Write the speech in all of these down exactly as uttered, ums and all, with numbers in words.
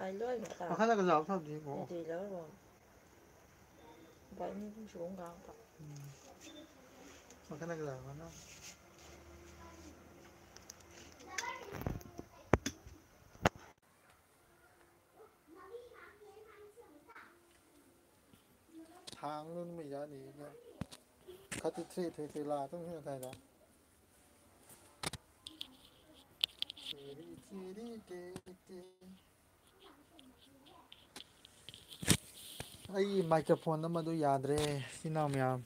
ꯑꯩ ꯂꯣꯏꯅ ꯇꯥ-, ꯃꯈꯥꯗ ꯀꯖꯥꯎ ꯊꯝꯗꯦꯀꯣ꯫ ꯃꯩꯇꯩ ꯂꯧꯔꯣ꯫ ꯂꯨꯄꯥ ꯑꯅꯤ ꯑꯍꯨꯝ ꯁꯨꯕ ꯑꯃ ꯀꯥꯡ ꯄꯥ-, ꯎꯝ꯫ ꯃꯈꯥꯗ ꯀꯖꯥꯎ ꯈꯔ ꯅꯝ-, ꯊꯥꯡꯗꯣ ꯑꯗꯨꯝ ꯂꯩꯖꯥꯠꯅꯤ꯫ ꯈꯔ ꯊ꯭ꯔꯤ ꯊ꯭ꯔꯤ ꯊ꯭ꯔꯤ ꯂꯥꯛꯑ ꯑꯗꯨꯝ ꯉꯁꯥꯏꯗ꯫ Three three three three. ꯑꯩꯒꯤ microphone ꯑꯃꯗꯨ ꯌꯥꯗ꯭ꯔꯦ, ꯏꯆꯤꯟ ꯏꯅꯥꯎ ꯃꯌꯥꯝ꯫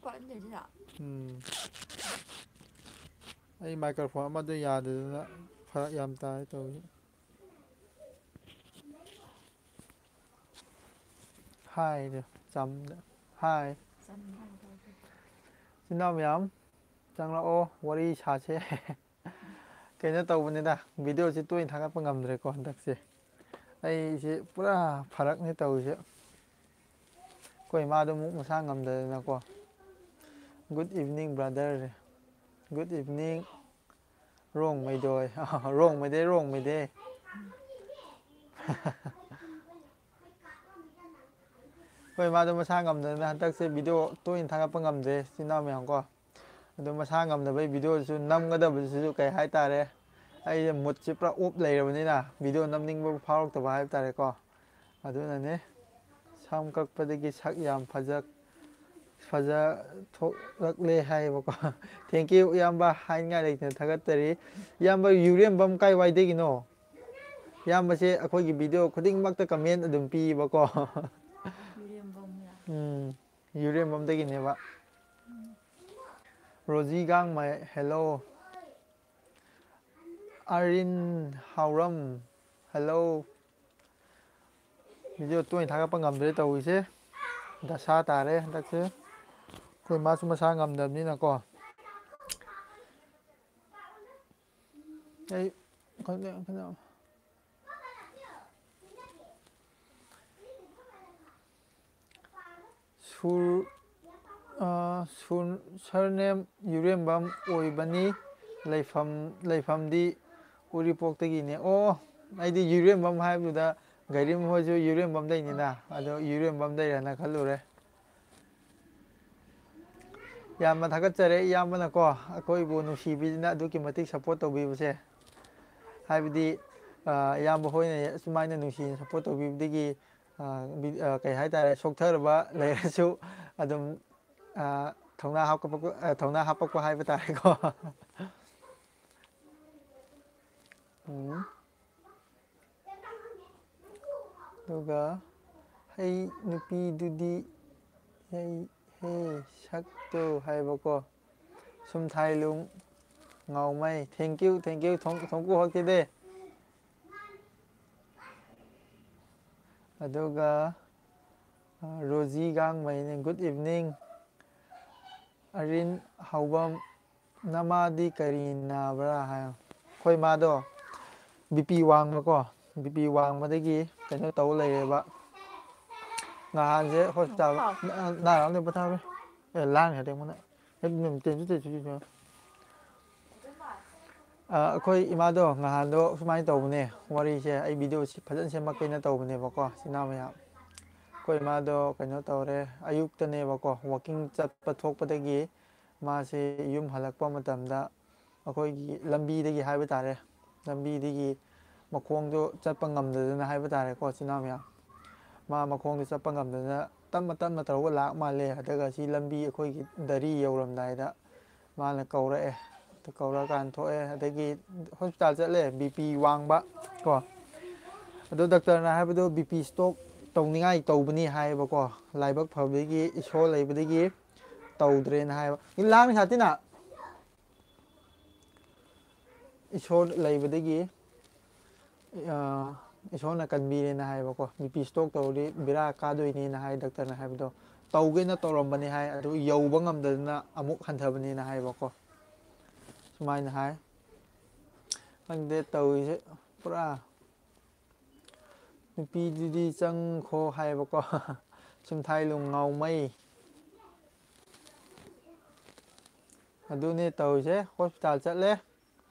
ꯄꯠꯂꯦ ꯁꯤꯗ꯫ ꯎꯝ꯫ ꯑꯩ microphone ꯑꯃꯗꯨ ꯌꯥꯗꯗꯅ ꯐꯔꯛ ꯌꯥꯝ ꯇꯥꯏ ꯇꯧꯔꯤꯁꯦ꯫ ꯍꯥꯏꯗꯣ ꯆꯝꯅ꯫ ꯍꯥꯏ꯫ ꯆꯝꯅ ꯍꯥꯏꯒꯗꯧꯕ꯫ ꯏꯆꯤꯟ ꯏꯅꯥꯎ ꯃꯌꯥꯝ, ꯆꯪꯂꯛꯑꯣ, ꯋꯥꯔꯤ ꯁꯥꯁꯦ꯫ ꯀꯩꯅꯣ ꯇꯧꯕꯅꯤꯗ, video ꯁꯤ ꯇꯣꯏꯅ ꯊꯥꯒꯠꯄ ꯉꯝꯗ꯭ꯔꯦꯀꯣ ꯍꯟꯗꯛꯁꯦ꯫ ꯑꯩꯁꯦ ꯄꯨꯔꯥ ꯐꯔꯛꯅꯤ ꯇꯧꯔꯤꯁꯦ꯫ ꯑꯩꯈꯣꯏ ꯏꯃꯥꯗꯣ ꯑꯃꯨꯛ ꯃꯁꯥ ꯉꯝꯗꯗꯅꯀꯣ꯫ Good evening, brother. Good evening, ꯔꯣꯡꯃꯩꯗꯣꯏ꯫ ꯔꯣꯡꯃꯩꯗꯩ, ꯔꯣꯡꯃꯩꯗꯩ꯫ ꯍꯣꯏ, ꯃꯥꯗꯣ ꯃꯁꯥ ꯉꯝꯗꯗꯅ ꯍꯟꯗꯛꯁꯦ video ꯇꯣꯏꯅ ꯊꯥꯒꯠꯄ ꯉꯝꯗ꯭ꯔꯦ, ꯏꯆꯤꯟ ꯏꯅꯥꯎ ꯃꯌꯥꯝ ꯀꯣ꯫ ꯑꯗꯣ ꯃꯁꯥ ꯉꯝꯗꯕꯩ video ꯁꯨ ꯅꯝꯒꯗꯕꯁꯤꯁꯨ ꯀꯩ ꯍꯥꯏꯇꯥꯔꯦ, ꯑꯩꯁꯦ mood ꯁꯦ ꯄꯨꯔꯥ off ꯂꯩꯔꯕꯅꯤꯅ video ꯅꯝꯅꯤꯡꯕ ꯐꯥꯎꯔꯛꯇꯕ ꯍꯥꯏꯕ ꯇꯥꯔꯦꯀꯣ꯫ ꯑꯗꯨꯅꯅꯦ, ꯁꯝ ꯀꯛꯄꯗꯒꯤ ꯁꯛ ꯌꯥꯝ ꯐꯖ-, ꯐꯖ ꯊꯣꯛꯂꯛꯂꯦ ꯍꯥꯏꯌꯦꯕꯀꯣ꯫ Thank you, ꯏꯌꯥꯝꯕ, ꯍꯥꯏꯅꯤꯡꯉꯥꯏ ꯂꯩꯇꯅ ꯊꯥꯒꯠꯆꯔꯤ꯫ ꯏꯌꯥꯝꯕ ꯌꯨꯔꯦꯝꯕꯝ ꯀꯥꯏꯋꯥꯏꯗꯒꯤꯅꯣ? ꯏꯌꯥꯝꯕꯁꯦ ꯑꯩꯈꯣꯏꯒꯤ video ꯈꯨꯗꯤꯡꯃꯛꯇ comment ꯑꯗꯨꯝ ꯄꯤꯌꯦꯕꯀꯣ꯫ ꯌꯨꯔꯦꯝꯕꯝꯂꯥ? ꯎꯝ, ꯌꯨꯔꯦꯝꯕꯝꯗꯒꯤꯅꯦꯕ꯫ ꯎꯝ꯫ Rosy Gangmei, hello꯫ ꯑꯥꯔꯤꯟ ꯍꯥꯎꯔꯝ, hello꯫ Video ꯇꯣꯏꯅ ꯊꯥꯒꯠꯄ ꯉꯝꯗ꯭ꯔꯦ ꯇꯧꯔꯤꯁꯦ, ꯗꯁꯥ ꯇꯥꯔꯦ ꯍꯟꯗꯛꯁꯦ꯫ ꯑꯩꯈꯣꯏ ꯃꯥꯁꯨ ꯃꯁꯥ ꯉꯝꯗꯕꯅꯤꯅꯀꯣ꯫ ꯑꯩ ꯈꯪꯗꯦ, ꯈꯪꯗꯦ꯫ ꯁꯨꯔ-, ꯑ, ꯁꯨꯔ-, surname ꯌꯨꯔꯦꯝꯕꯝ ꯑꯣꯏꯕꯅꯤ꯫ ꯂꯩꯐꯝ, ꯂꯩꯐꯝꯗꯤ ꯎꯔꯤꯄꯣꯛꯇꯒꯤꯅꯦ꯫ ꯑꯣ, ꯑꯩꯗꯤ ꯌꯨꯔꯦꯝꯕꯝ ꯍꯥꯏꯕꯗꯨꯗ ꯒꯥꯏꯔꯦꯝ ꯍꯣꯏꯁꯨ ꯌꯨꯔꯦꯝꯕꯝꯗꯩꯅꯤꯅ, ꯑꯗꯣ ꯌꯨꯔꯦꯝꯕꯝꯗꯩꯔꯅ ꯈꯜꯂꯨꯔꯦ꯫ ꯌꯥꯝꯅ ꯊꯥꯒꯠꯆꯔꯦ ꯏꯌꯥꯝꯕꯅꯀꯣ, ꯑꯩꯈꯣꯏꯕꯨ ꯅꯨꯡꯁꯤꯕꯤꯗꯨꯅ ꯑꯗꯨꯛꯀꯤ ꯃꯇꯤꯛ ꯁꯞꯄꯣꯔꯠ ꯇꯧꯕꯤꯕꯁꯦ꯫ ꯍꯥꯏꯕꯗꯤ, ꯑ, ꯏꯌꯥꯝꯕ ꯍꯣꯏꯅ ꯑꯁꯨꯃꯥꯏꯅ ꯅꯨꯡꯁꯤꯅ ꯁꯞꯄꯣꯔꯠ ꯇꯧꯕꯤꯕꯗꯒꯤ, ꯑ, ꯕꯤ-, ꯑ, ꯀꯩ ꯍꯥꯏꯇꯥꯔꯦ, ꯁꯣꯛꯊꯔꯕ ꯂꯩꯔꯁꯨ ꯑꯗꯨꯝ, ꯑ, ꯊꯧꯅꯥ ꯍꯥꯞꯀꯠꯄ, ꯑ, ꯊꯧꯅꯥ ꯍꯥꯞꯄꯛꯄ ꯍꯥꯏꯕ ꯇꯥꯔꯦꯀꯣ꯫ ꯎꯝ꯫ ꯑꯗꯨꯒ ꯍꯩ ꯅꯨꯄꯤꯗꯨꯗꯤ ꯍꯩ ꯍꯦ ꯁꯛꯇꯣ ꯍꯥꯏꯕꯀꯣ꯫ ꯁꯨꯝꯊꯥꯏꯂꯨꯡ ꯉꯥꯎꯃꯩ, thank you, thank you, ꯊꯣꯡ-, ꯊꯣꯡꯀꯨ ꯍꯛꯇꯤꯗꯦ꯫ ꯑꯗꯨꯒ, ꯑ, ꯔꯣꯖꯤ ꯒꯥꯡꯃꯩꯅꯦ, good evening꯫ ꯑꯔꯤꯟ ꯍꯥꯎꯕꯝ, ꯅꯃꯥꯗꯤ ꯀꯔꯤ ꯅꯥꯕ꯭ꯔꯥ ꯍꯥꯏ꯫ ꯑꯩꯈꯣꯏ ꯃꯥꯗꯣ ꯕꯤ ꯄꯤ ꯋꯥꯡꯕꯀꯣ, ꯕꯤ ꯄꯤ ꯋꯥꯡꯕꯗꯒꯤ ꯀꯩꯅꯣ ꯇꯧ ꯂꯩꯔꯦꯕ꯫ ꯅꯍꯥꯟꯁꯦ ꯍꯣꯁꯄꯤꯇꯥꯜ, ꯅ-, ꯅꯥꯔꯛꯑꯝꯅꯦ ꯄꯣꯊꯥꯕ꯫ ꯑꯦ, ꯂꯥꯡ ꯍꯦ ꯃꯨꯅ꯫ ꯑ, ꯑꯩꯈꯣꯏ ꯏꯃꯥꯗꯣ ꯉꯍꯥꯟꯗꯣ ꯁꯨꯃꯥꯏꯅ ꯇꯧꯕꯅꯦ, ꯋꯥꯔꯤꯁꯦ ꯑꯩ ꯚꯤꯗꯤꯑꯣ ꯁꯤ ꯐꯖꯅ ꯁꯦꯝꯃꯛꯀꯦꯅ ꯇꯧꯕꯅꯦꯕꯀꯣ, ꯏꯆꯤꯟ ꯏꯅꯥꯎ ꯃꯌꯥꯝ꯫ ꯑꯩꯈꯣꯏ ꯏꯃꯥꯗꯣ ꯀꯩꯅꯣ ꯇꯧꯔꯦ, ꯑꯌꯨꯛꯇꯅꯦꯕꯀꯣ, ꯋꯥꯛꯀꯤꯡ ꯆꯠꯄ ꯊꯣꯛꯄꯗꯒꯤ ꯃꯥꯁꯦ ꯌꯨꯝ ꯍꯜꯂꯛꯄ ꯃꯇꯝꯗ ꯑꯩꯈꯣꯏꯒꯤ ꯂꯝꯕꯤꯗꯒꯤ ꯍꯥꯏꯕ ꯇꯥꯔꯦ, ꯂꯝꯕꯤꯗꯒꯤ ꯃꯈꯣꯡꯗꯣ ꯆꯠꯄ ꯉꯝꯗꯗꯅ ꯍꯥꯏꯕ ꯇꯥꯔꯦꯀꯣ, ꯏꯆꯤꯟ ꯏꯅꯥꯎ ꯃꯌꯥꯝ꯫ ꯃꯥ ꯃꯈꯣꯡꯗꯣ ꯆꯠꯄ ꯉꯝꯗꯗꯅ ꯇꯞꯅ ꯇꯞꯅ ꯇꯧꯔꯒ ꯂꯥꯛ ꯃꯥꯜꯂꯦ꯫ ꯑꯗꯨꯒ ꯁꯤ ꯂꯝꯕꯤ ꯑꯩꯈꯣꯏꯒꯤ ꯗꯔꯤ ꯌꯧꯔꯝꯗꯥꯏꯗ ꯃꯥꯅ ꯀꯧꯔꯛꯑꯦ꯫ ꯑꯗꯨ ꯀꯧꯔꯛꯑꯀꯥꯟꯗ ꯊꯣꯛꯑꯦ꯫ ꯑꯗꯒꯤ ꯍꯣꯁꯄꯤꯇꯥꯜ ꯆꯠꯂꯦ, ꯕꯤ ꯄꯤ ꯋꯥꯡꯕ ꯀꯣ꯫ ꯑꯗꯣ ꯗꯥꯛꯇꯔꯅ ꯍꯥꯏꯕꯗꯣ ꯕꯤ ꯄꯤ ꯏꯁꯇꯣꯛ ꯇꯧꯅꯤꯡꯉꯥꯏ ꯇꯧꯕꯅꯤ ꯍꯥꯏꯌꯦꯕꯀꯣ꯫ ꯂꯥꯏꯕꯛ ꯐꯕꯗꯒꯤ, ꯏꯁꯣꯔ ꯂꯩꯕꯗꯒꯤ ꯇꯧꯗ꯭ꯔꯦꯅ ꯍꯥꯏꯌꯦꯕ꯫ ꯂꯥꯡ ꯁꯥꯇꯤꯅ꯫ ꯏꯁꯣꯔ ꯂꯩꯕꯗꯒꯤ, ꯑ, ꯏꯁꯣꯔꯅ ꯀꯟꯕꯤꯔꯦꯅ ꯍꯥꯏꯌꯦꯕꯀꯣ꯫ ꯕꯤ ꯄꯤ ꯏꯁꯇꯣꯛ ꯇꯧꯔꯗꯤ ꯕꯦꯔꯥ ꯀꯥꯗꯣꯏꯅꯦꯅ ꯍꯥꯏ ꯗꯥꯛꯇꯔꯅ ꯍꯥꯏꯕꯗꯣ꯫ ꯇꯧꯒꯦꯅ ꯇꯧꯔꯝꯕꯅꯦ ꯍꯥꯏ, ꯑꯗꯨ ꯌꯧꯕ ꯉꯝꯗꯗꯅ ꯑꯃꯨꯛ ꯍꯟꯊꯕꯅꯦꯅ ꯍꯥꯏꯌꯦꯕꯀꯣ꯫ ꯁꯨꯃꯥꯏꯅ ꯍꯥꯏ꯫ ꯈꯪꯗꯦ ꯇꯧꯔꯤꯁꯦ ꯄꯨꯔꯥ꯫ ꯅꯨꯄꯤꯗꯨꯗꯤ ꯆꯪꯈꯣ ꯍꯥꯏꯌꯦꯕꯀꯣ꯫ ꯁꯨꯝꯊꯥꯏꯂꯨꯡ ꯉꯥꯎꯃꯩ꯫ ꯑꯗꯨꯅꯦ ꯇꯧꯔꯤꯁꯦ, ꯍꯣꯁꯄꯤꯇꯥꯜ ꯆꯠꯂꯦ꯫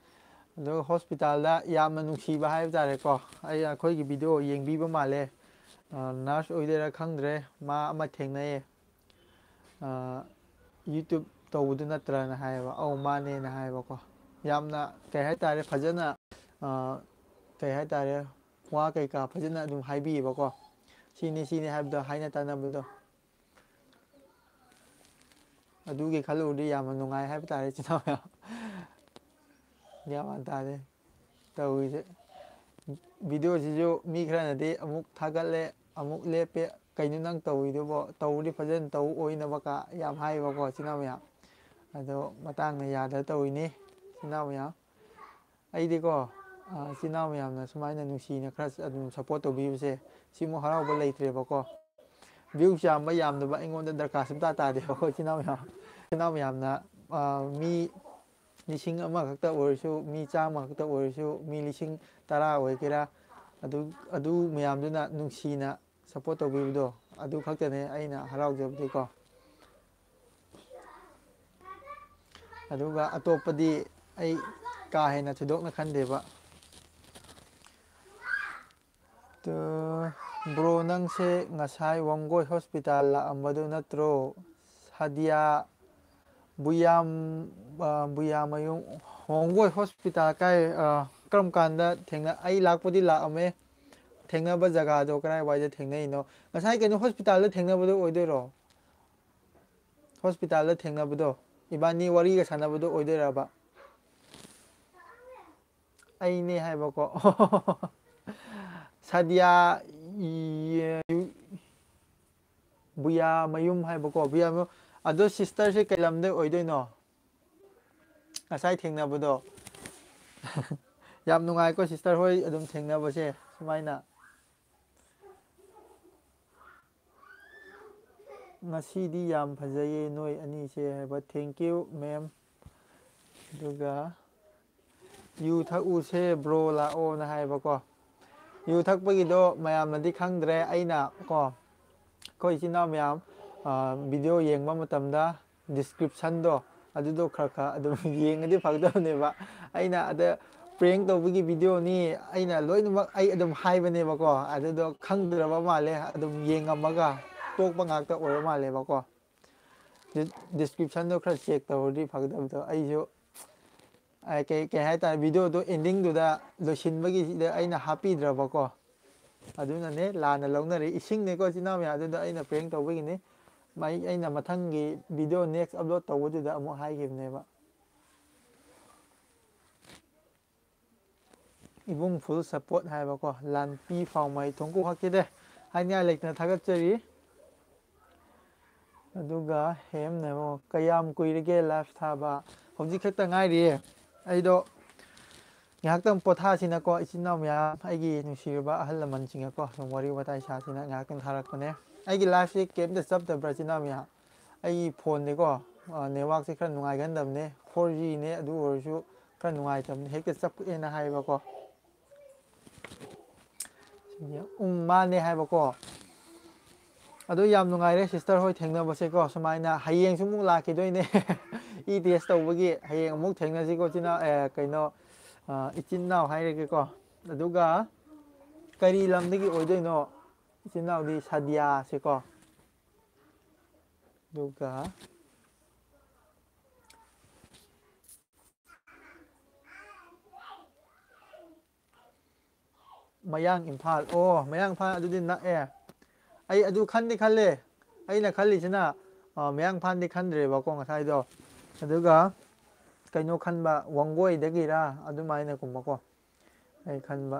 ꯑꯗꯣ ꯍꯣꯁꯄꯤꯇꯥꯜꯗ ꯌꯥꯝꯅ ꯅꯨꯡꯁꯤꯕ ꯍꯥꯏꯕ ꯇꯥꯔꯦꯀꯣ, ꯑꯩ, ꯑꯩꯈꯣꯏꯒꯤ ꯚꯤꯗꯤꯑꯣ ꯌꯦꯡꯕꯤꯕ ꯃꯥꯜꯂꯦ꯫ ꯅꯔꯁ ꯑꯣꯏꯗꯣꯏꯔꯥ ꯈꯪꯗ꯭ꯔꯦ, ꯃꯥ ꯑꯃ ꯊꯦꯡꯅꯩꯌꯦ꯫ ꯌꯨꯇ꯭ꯌꯨꯕ ꯇꯧꯕꯗꯨ ꯅꯠꯇ꯭ꯔꯅ ꯍꯥꯏꯌꯦꯕ꯫ ꯑꯧ, ꯃꯥꯅꯦꯅ ꯍꯥꯏꯌꯦꯕꯀꯣ꯫ ꯌꯥꯝꯅ, ꯀꯩ ꯍꯥꯏꯇꯥꯔꯦ, ꯐꯖꯅ, ꯀꯩ ꯍꯥꯏꯇꯥꯔꯦ, ꯋꯥ ꯀꯩꯀꯥ ꯐꯖꯅ ꯑꯗꯨꯝ ꯍꯥꯏꯕꯤꯌꯦꯕꯀꯣ꯫ ꯁꯤꯅꯤ ꯁꯤꯅꯤ ꯍꯥꯏꯕꯗꯣ, ꯍꯥꯏꯅ ꯇꯥꯟꯅꯕꯗꯣ, ꯑꯗꯨꯒꯤ ꯈꯜꯂꯨꯔꯗꯤ ꯌꯥꯝꯅ ꯅꯨꯡꯉꯥꯏ ꯍꯥꯏꯕ ꯇꯥꯔꯦ, ꯏꯆꯤꯟ ꯏꯅꯥꯎ ꯃꯌꯥꯝ꯫ ꯒ꯭ꯌꯥꯟ ꯃꯥꯟ ꯇꯥꯗꯦ ꯇꯧꯔꯤꯁꯦ꯫ ꯚꯤꯗꯤꯑꯣꯁꯤꯁꯨ ꯃꯤ ꯈꯔꯅꯗꯤ ꯑꯃꯨꯛ ꯊꯥꯒꯠꯂꯦ, ꯑꯃꯨꯛ ꯂꯦꯞꯄꯦ꯫ "ꯀꯩꯅꯣ ꯅꯪ ꯇꯧꯔꯤꯗꯨꯕꯣ? ꯇꯧꯔꯗꯤ ꯐꯖꯅ ꯇꯧ ꯑꯣꯏꯅꯕ" ꯀ ꯌꯥꯝ ꯍꯥꯏꯌꯦꯕꯀꯣ, ꯏꯆꯤꯟ ꯏꯅꯥꯎ ꯃꯌꯥꯝ꯫ ꯑꯗꯣ ꯃꯇꯥꯡꯅ ꯌꯥꯗ ꯇꯧꯔꯤꯅꯤ, ꯏꯆꯤꯟ ꯏꯅꯥꯎ ꯃꯌꯥꯝ꯫ ꯑꯩꯗꯤꯀꯣ, ꯏꯆꯤꯟ ꯏꯅꯥꯎ ꯃꯌꯥꯝꯅ ꯁꯨꯃꯥꯏꯅ ꯅꯨꯡꯁꯤꯅ ꯈꯔ ꯑꯗꯨꯝ ꯁꯞꯄꯣꯔꯠ ꯇꯧꯕꯤꯕꯁꯦ, ꯁꯤꯃꯨꯛ ꯍꯔꯥꯎꯕ ꯂꯩꯇ꯭ꯔꯦꯕꯀꯣ꯫ ꯚ꯭ꯌꯨꯁ ꯌꯥꯝꯕ ꯌꯥꯝꯗꯕ ꯑꯩꯉꯣꯟꯗ ꯗꯔꯀꯥꯔ ꯁꯨꯡꯇꯥ ꯇꯥꯗꯦꯕꯀꯣ, ꯏꯆꯤꯟ ꯏꯅꯥꯎ ꯃꯌꯥꯝ꯫ ꯏꯆꯤꯟ ꯏꯅꯥꯎ ꯃꯌꯥꯝꯅ, ꯑ, ꯃꯤ ꯂꯤꯁꯤꯡ ꯑꯃꯈꯛꯇ ꯑꯣꯏꯔꯁꯨ, ꯃꯤ ꯆꯥꯝꯃ ꯈꯛꯇ ꯑꯣꯏꯔꯁꯨ, ꯃꯤ ꯂꯤꯁꯤꯡ ꯇꯔꯥ ꯑꯣꯏꯒꯦꯔꯥ, ꯑꯗꯨ, ꯑꯗꯨ ꯃꯌꯥꯝꯗꯨꯅ ꯅꯨꯡꯁꯤꯅ ꯁꯞꯄꯣꯔꯠ ꯇꯧꯕꯤꯕꯗꯣ, ꯑꯗꯨ ꯈꯛꯇꯅꯦ ꯑꯩꯅ ꯍꯔꯥꯎꯖꯕꯗꯤꯀꯣ꯫ ꯑꯗꯨꯒ ꯑꯇꯣꯞꯄꯗꯤ ꯑꯩ ꯀꯥ ꯍꯦꯟꯅ ꯊꯣꯏꯗꯣꯛꯅ ꯈꯟꯗꯦꯕ꯫ ꯕ꯭ꯔꯣ, ꯅꯪꯁꯦ ꯉꯁꯥꯏ ꯋꯥꯡꯒꯣꯏ ꯍꯣꯁꯄꯤꯇꯥꯜ ꯂꯥꯛꯑꯝꯕꯗꯨ ꯅꯠꯇ꯭ꯔꯣ? ꯁꯥꯗꯤꯌꯥ ꯕꯨꯌꯥꯝ, ꯑ, ꯕꯨꯌꯥꯃꯌꯨꯝ, ꯋꯥꯡꯒꯣꯏ ꯍꯣꯁꯄꯤꯇꯥꯜ ꯀꯥꯏ, ꯑ, ꯀꯔꯝ ꯀꯥꯟꯗ ꯊꯦꯡꯅ-, ꯑꯩ ꯂꯥꯛꯄꯨꯗꯤ ꯂꯥꯛꯑꯝꯃꯦ꯫ ꯊꯦꯡꯅꯕ ꯖꯒꯥꯗꯣ ꯀꯗꯥꯏꯋꯥꯏꯗ ꯊꯦꯡꯅꯩꯅꯣ? ꯉꯁꯥꯏ ꯀꯩꯅꯣ ꯍꯣꯁꯄꯤꯇꯥꯜꯗ ꯊꯦꯡꯅꯕꯗꯣ ꯑꯣꯏꯗꯣꯏꯔꯣ? ꯍꯣꯁꯄꯤꯇꯥꯜꯗ ꯊꯦꯡꯅꯕꯗꯣ, ꯏꯕꯥꯅꯤ ꯋꯥꯔꯤꯒ ꯁꯥꯟꯅꯕꯗꯣ ꯑꯣꯏꯗꯣꯏꯔꯕ? ꯑꯩꯅꯦ ꯍꯥꯏꯕꯀꯣ꯫ ꯁꯥꯗꯤꯌꯥ, ꯕꯨꯌꯥꯃꯌꯨꯝ ꯍꯥꯏꯕꯀꯣ, ꯕꯨꯌꯥꯃꯌꯨꯝ꯫ ꯑꯗꯣ ꯁꯤꯁꯇꯔꯁꯦ ꯀꯩ ꯂꯝꯗꯩ ꯑꯣꯏꯗꯣꯏꯅꯣ? ꯉꯁꯥꯏ ꯊꯦꯡꯅꯕꯗꯣ꯫ ꯌꯥꯝ ꯅꯨꯡꯉꯥꯏꯀꯣ ꯁꯤꯁꯇꯔ ꯍꯣꯏ ꯑꯗꯨꯝ ꯊꯦꯡꯅꯕꯁꯦ ꯁꯨꯃꯥꯏꯅ꯫ "ꯉꯁꯤꯗꯤ ꯌꯥꯝ ꯐꯖꯩꯌꯦ ꯅꯣꯏ ꯑꯅꯤꯁꯦ" ꯍꯥꯏꯕ꯫ Thank you, ma'am꯫ ꯑꯗꯨꯒ "ꯌꯨ ꯊꯛꯎꯁꯦ ꯕ꯭ꯔꯣ, ꯂꯥꯛꯑꯣꯅ" ꯍꯥꯏꯕꯀꯣ꯫ ꯌꯨ ꯊꯛꯄꯒꯤꯗꯣ ꯃꯌꯥꯝꯅꯗꯤ ꯈꯪꯗ꯭ꯔꯦ, ꯑꯩꯅ ꯀꯣ, ꯑꯩꯈꯣꯏ ꯏꯆꯤꯟ ꯏꯅꯥꯎ ꯃꯌꯥꯝ, ꯑ, ꯚꯤꯗꯤꯑꯣ ꯌꯦꯡꯕ ꯃꯇꯝꯗ ꯗꯤꯁꯀ꯭ꯔꯤꯞꯁꯟꯗꯣ, ꯑꯗꯨꯗꯣ ꯈꯔ ꯈꯔ ꯑꯗꯨꯝ ꯌꯦꯡꯉꯗꯤ ꯐꯒꯗꯕꯅꯦꯕ꯫ ꯑꯩꯅ ꯑꯗ ꯄ꯭ꯔꯦꯡ ꯇꯧꯕꯒꯤ ꯚꯤꯗꯤꯑꯣꯅꯤ, ꯑꯩꯅ ꯂꯣꯏꯅꯃꯛ ꯑꯩ ꯑꯗꯨꯝ ꯍꯥꯏꯕꯅꯦꯕꯀꯣ꯫ ꯑꯗꯨꯗꯣ ꯈꯪꯗ꯭ꯔꯕ ꯃꯥꯜꯂꯦ, ꯑꯗꯨꯝ ꯌꯦꯡꯉꯝꯃꯒ ꯇꯣꯛꯄ ꯉꯥꯛꯇ ꯑꯣꯏꯕ ꯃꯥꯜꯂꯦꯕꯀꯣ꯫ ꯗꯤꯁꯀ꯭ꯔꯤꯞꯁꯟꯗꯣ ꯈꯔ ꯆꯦꯛ ꯇꯧꯔꯗꯤ ꯐꯒꯗꯕꯗꯣ꯫ ꯑꯩꯁꯨ ꯑ, ꯀꯩ ꯀꯩ ꯍꯥꯏꯇꯥꯔꯦ, ꯚꯤꯗꯤꯑꯣꯗꯣ ꯑꯦꯟꯗꯤꯡꯗꯨꯗ ꯂꯣꯏꯁꯤꯟꯕꯒꯤꯁꯤꯗ ꯑꯩꯅ ꯍꯥꯞꯄꯤꯗ꯭ꯔꯕꯀꯣ꯫ ꯑꯗꯨꯅꯅꯦ, ꯂꯥꯟꯅ ꯂꯧꯅꯔꯦ꯫ ꯏꯁꯤꯡꯅꯦꯀꯣ, ꯏꯆꯤꯟ ꯏꯅꯥꯎ ꯃꯌꯥꯝ, ꯑꯗꯨꯗꯣ ꯑꯩꯅ ꯄ꯭ꯔꯦꯡ ꯇꯧꯕꯒꯤꯅꯤ꯫ ꯃꯩ ꯑꯩꯅ ꯃꯊꯪꯒꯤ ꯚꯤꯗꯤꯑꯣ ꯅꯦꯛꯁ ꯑꯞꯂꯣꯗ ꯇꯧꯕꯗꯨꯗ ꯑꯃꯨꯛ ꯍꯥꯏꯈꯤꯕꯅꯦꯕ꯫ ꯏꯕꯨꯡ ꯐꯨꯜ ꯁꯞꯄꯣꯔꯠ ꯍꯥꯏꯕꯀꯣ, ꯂꯥꯟꯄꯤ ꯐꯥꯎꯃꯩ ꯊꯣꯡꯀꯨ ꯍꯛꯈꯤꯗꯦ, ꯍꯥꯏꯅꯤꯡꯉꯥꯏ ꯂꯩꯇꯅ ꯊꯥꯒꯠꯆꯔꯤ꯫ ꯑꯗꯨꯒ ꯍꯦꯝꯅ ꯑꯃꯨꯛ, "ꯀꯌꯥꯝ ꯀꯨꯏꯔꯒꯦ ꯂꯥꯏꯐ ꯊꯥꯕ?" ꯍꯧꯖꯤꯛ ꯈꯛꯇ ꯉꯥꯏꯔꯤꯌꯦ꯫ ꯑꯩꯗꯣ ꯉꯥꯏꯍꯥꯛꯇꯪ ꯄꯣꯊꯥꯁꯤꯅꯀꯣ, ꯏꯆꯤꯟ ꯏꯅꯥꯎ ꯃꯌꯥꯝ, ꯑꯩꯒꯤ ꯅꯨꯡꯁꯤꯔꯕ ꯑꯍꯜ ꯂꯃꯟꯁꯤꯡꯒꯀꯣ, ꯁꯨꯝ ꯋꯥꯔꯤ ꯋꯥꯇꯥꯏ ꯁꯥꯁꯤꯅ ꯉꯥꯏꯍꯥꯛꯇꯪ ꯊꯥꯔꯛꯄꯅꯦ꯫ ꯑꯩꯒꯤ ꯂꯥꯏꯐꯁꯦ ꯀꯩꯝꯇ ꯆꯞꯇꯕ꯭ꯔꯥ, ꯏꯆꯤꯟ ꯏꯅꯥꯎ ꯃꯌꯥꯝ? ꯑꯩꯒꯤ ꯐꯣꯟꯗꯤꯀꯣ, ꯑ, ꯅꯦꯠꯋꯥꯛꯁꯦ ꯈꯔ ꯅꯨꯡꯉꯥꯏꯒꯟꯗꯕꯅꯦ, ꯐꯣꯔ ꯖꯤꯅꯦ, ꯑꯗꯨ ꯑꯣꯏꯔꯁꯨ ꯈꯔ ꯅꯨꯡꯉꯥꯏꯇꯕꯅꯦ, ꯍꯦꯛꯇ ꯆꯞꯄꯛꯑꯦꯅ ꯍꯥꯏꯕꯀꯣ꯫ ꯎꯝ, ꯃꯥꯅꯦ ꯍꯥꯏꯕꯀꯣ꯫ ꯑꯗꯣ ꯌꯥꯝ ꯅꯨꯡꯉꯥꯏꯔꯦ ꯁꯤꯁꯇꯔ ꯍꯣꯏ ꯊꯦꯡꯅꯕꯁꯦꯀꯣ꯫ ꯁꯨꯃꯥꯏꯅ ꯍꯌꯦꯡꯁꯨ ꯑꯃꯨꯛ ꯂꯥꯛꯈꯤꯗꯣꯏꯅꯦ꯫ ꯏ ꯇꯦꯁ ꯇꯧꯕꯒꯤ ꯍꯌꯦꯡ ꯑꯃꯨꯛ ꯊꯦꯡꯅꯁꯤꯀꯣ, ꯏꯆꯤꯟ ꯏꯅꯥꯎ, ꯑꯦ, ꯀꯩꯅꯣ, ꯑ, ꯏꯆꯤꯟ ꯏꯅꯥꯎ ꯍꯥꯏꯔꯒꯦꯀꯣ꯫ ꯑꯗꯨꯒ ꯀꯔꯤ ꯂꯝꯗꯒꯤ ꯑꯣꯏꯗꯣꯏꯅꯣ? ꯏꯆꯤꯟ ꯏꯅꯥꯎꯗꯤ ꯁꯥꯗꯤꯌꯥꯁꯦꯀꯣ꯫ ꯑꯗꯨꯒ ꯃꯌꯥꯡ ꯏꯝꯐꯥꯜ꯫ ꯑꯣ, ꯃꯌꯥꯡ ꯏꯝꯐꯥꯜ ꯑꯗꯨꯗꯤ ꯅꯛꯑꯦ꯫ ꯑꯩ ꯑꯗꯨ ꯈꯟꯗꯤ ꯈꯜꯂꯦ꯫ ꯑꯩꯅ ꯈꯜꯂꯤꯁꯤꯅ, ꯑ, ꯃꯌꯥꯡ ꯏꯝꯐꯥꯜꯗꯤ ꯈꯟꯗ꯭ꯔꯦꯕꯀꯣ ꯉꯁꯥꯏꯗꯣ꯫ ꯑꯗꯨꯒ ꯀꯩꯅꯣ ꯈꯟꯕ, ꯋꯥꯡꯒꯣꯏꯗꯒꯤꯔꯥ ꯑꯗꯨꯃꯥꯏꯅꯒꯨꯝꯕꯀꯣ ꯑꯩ ꯈꯟꯕ꯫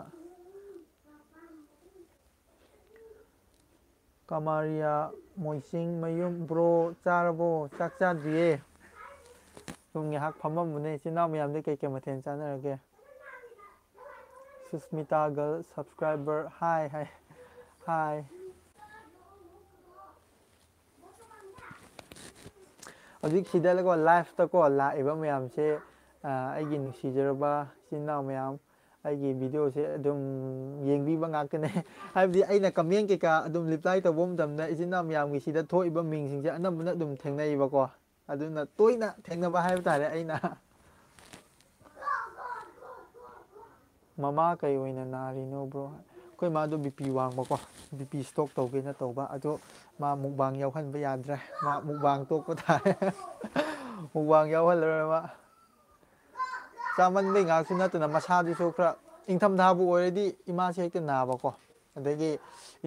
ꯀꯃꯥꯔꯤꯌꯥ ꯃꯣꯏꯆꯤꯡ ꯃꯌꯨꯝ꯫ ꯕ꯭ꯔꯣ, ꯆꯥꯔꯕꯣ? ꯆꯥꯛ ꯆꯥꯗ꯭ꯔꯤꯌꯦ꯫ ꯁꯨꯝ ꯉꯥꯏꯍꯥꯛ ꯐꯝꯃꯝꯕꯅꯦ꯫ ꯏꯆꯤꯟ ꯏꯅꯥꯎ ꯃꯌꯥꯝꯗꯤ ꯀꯩꯀꯩ ꯃꯊꯦꯜ ꯆꯥꯟꯅꯔꯒꯦ? ꯁꯨꯁꯃꯤꯇꯥ ꯒꯔꯜ ꯁꯕꯁꯀ꯭ꯔꯥꯏꯕꯔ, ꯍꯥꯏ, ꯍꯥꯏ, ꯍꯥꯏ꯫ ꯍꯧꯖꯤꯛ ꯁꯤꯗꯀꯣ, ꯂꯥꯏꯐꯇꯀꯣ ꯂꯥꯛꯏꯕ ꯃꯌꯥꯝꯁꯦ, ꯑ, ꯑꯩꯒꯤ ꯅꯨꯡꯁꯤꯖꯔꯕ ꯏꯆꯤꯟ ꯏꯅꯥꯎ ꯃꯌꯥꯝ, ꯑꯩꯒꯤ ꯚꯤꯗꯤꯑꯣꯁꯦ ꯑꯗꯨꯝ ꯌꯦꯡꯕꯤꯕ ꯉꯥꯛꯇꯅꯦ꯫ ꯍꯥꯏꯕꯗꯤ ꯑꯩꯅ ꯀꯃꯦꯟ ꯀꯩꯀꯥ ꯑꯗꯨꯝ ꯔꯤꯄ꯭ꯂꯥꯏ ꯇꯧꯕ ꯃꯇꯝꯗ ꯏꯆꯤꯟ ꯏꯅꯥꯎ ꯃꯌꯥꯝꯒꯤ ꯁꯤꯗ ꯊꯣꯛꯏꯕ ꯃꯤꯡꯁꯤꯡꯁꯦ ꯑꯅꯝꯕꯅ ꯑꯗꯨꯝ ꯊꯦꯡꯅꯩꯕꯀꯣ꯫ ꯑꯗꯨꯅ ꯇꯣꯏꯅ ꯊꯦꯡꯅꯕ ꯍꯥꯏꯕ ꯇꯥꯔꯦ ꯑꯩꯅ꯫ ꯃꯃꯥ ꯀꯩ ꯑꯣꯏꯅ ꯅꯥꯔꯤꯅꯣ ꯕ꯭ꯔꯣ? ꯑꯩꯈꯣꯏ ꯃꯥꯗꯣ ꯕꯤ ꯄꯤ ꯋꯥꯡꯕꯀꯣ, ꯕꯤ ꯄꯤ ꯁ꯭ꯇꯣꯛ ꯇꯧꯒꯦꯅ ꯇꯧꯕ, ꯑꯗꯣ ꯃꯥ ꯃꯨꯛꯕꯥꯡ ꯌꯥꯎꯍꯟꯕ ꯌꯥꯗ꯭ꯔꯦ, ꯃꯥ ꯃꯨꯛꯕꯥꯡ ꯇꯣꯛꯄ ꯇꯥꯔꯦ꯫ ꯃꯨꯛꯕꯥꯡ ꯌꯥꯎꯍꯜꯂꯔꯣꯏ ꯃꯥ꯫ ꯆꯥꯃꯟꯕꯩ ꯉꯥꯛꯁꯨ ꯅꯠꯇꯅ ꯃꯁꯥꯗꯨꯁꯨ ꯈꯔ, ꯏꯪꯊꯝꯊꯥꯕꯨ ꯑꯣꯏꯔꯗꯤ ꯏꯃꯥꯁꯦ ꯍꯦꯛꯇ ꯅꯥꯕꯀꯣ, ꯑꯗꯒꯤ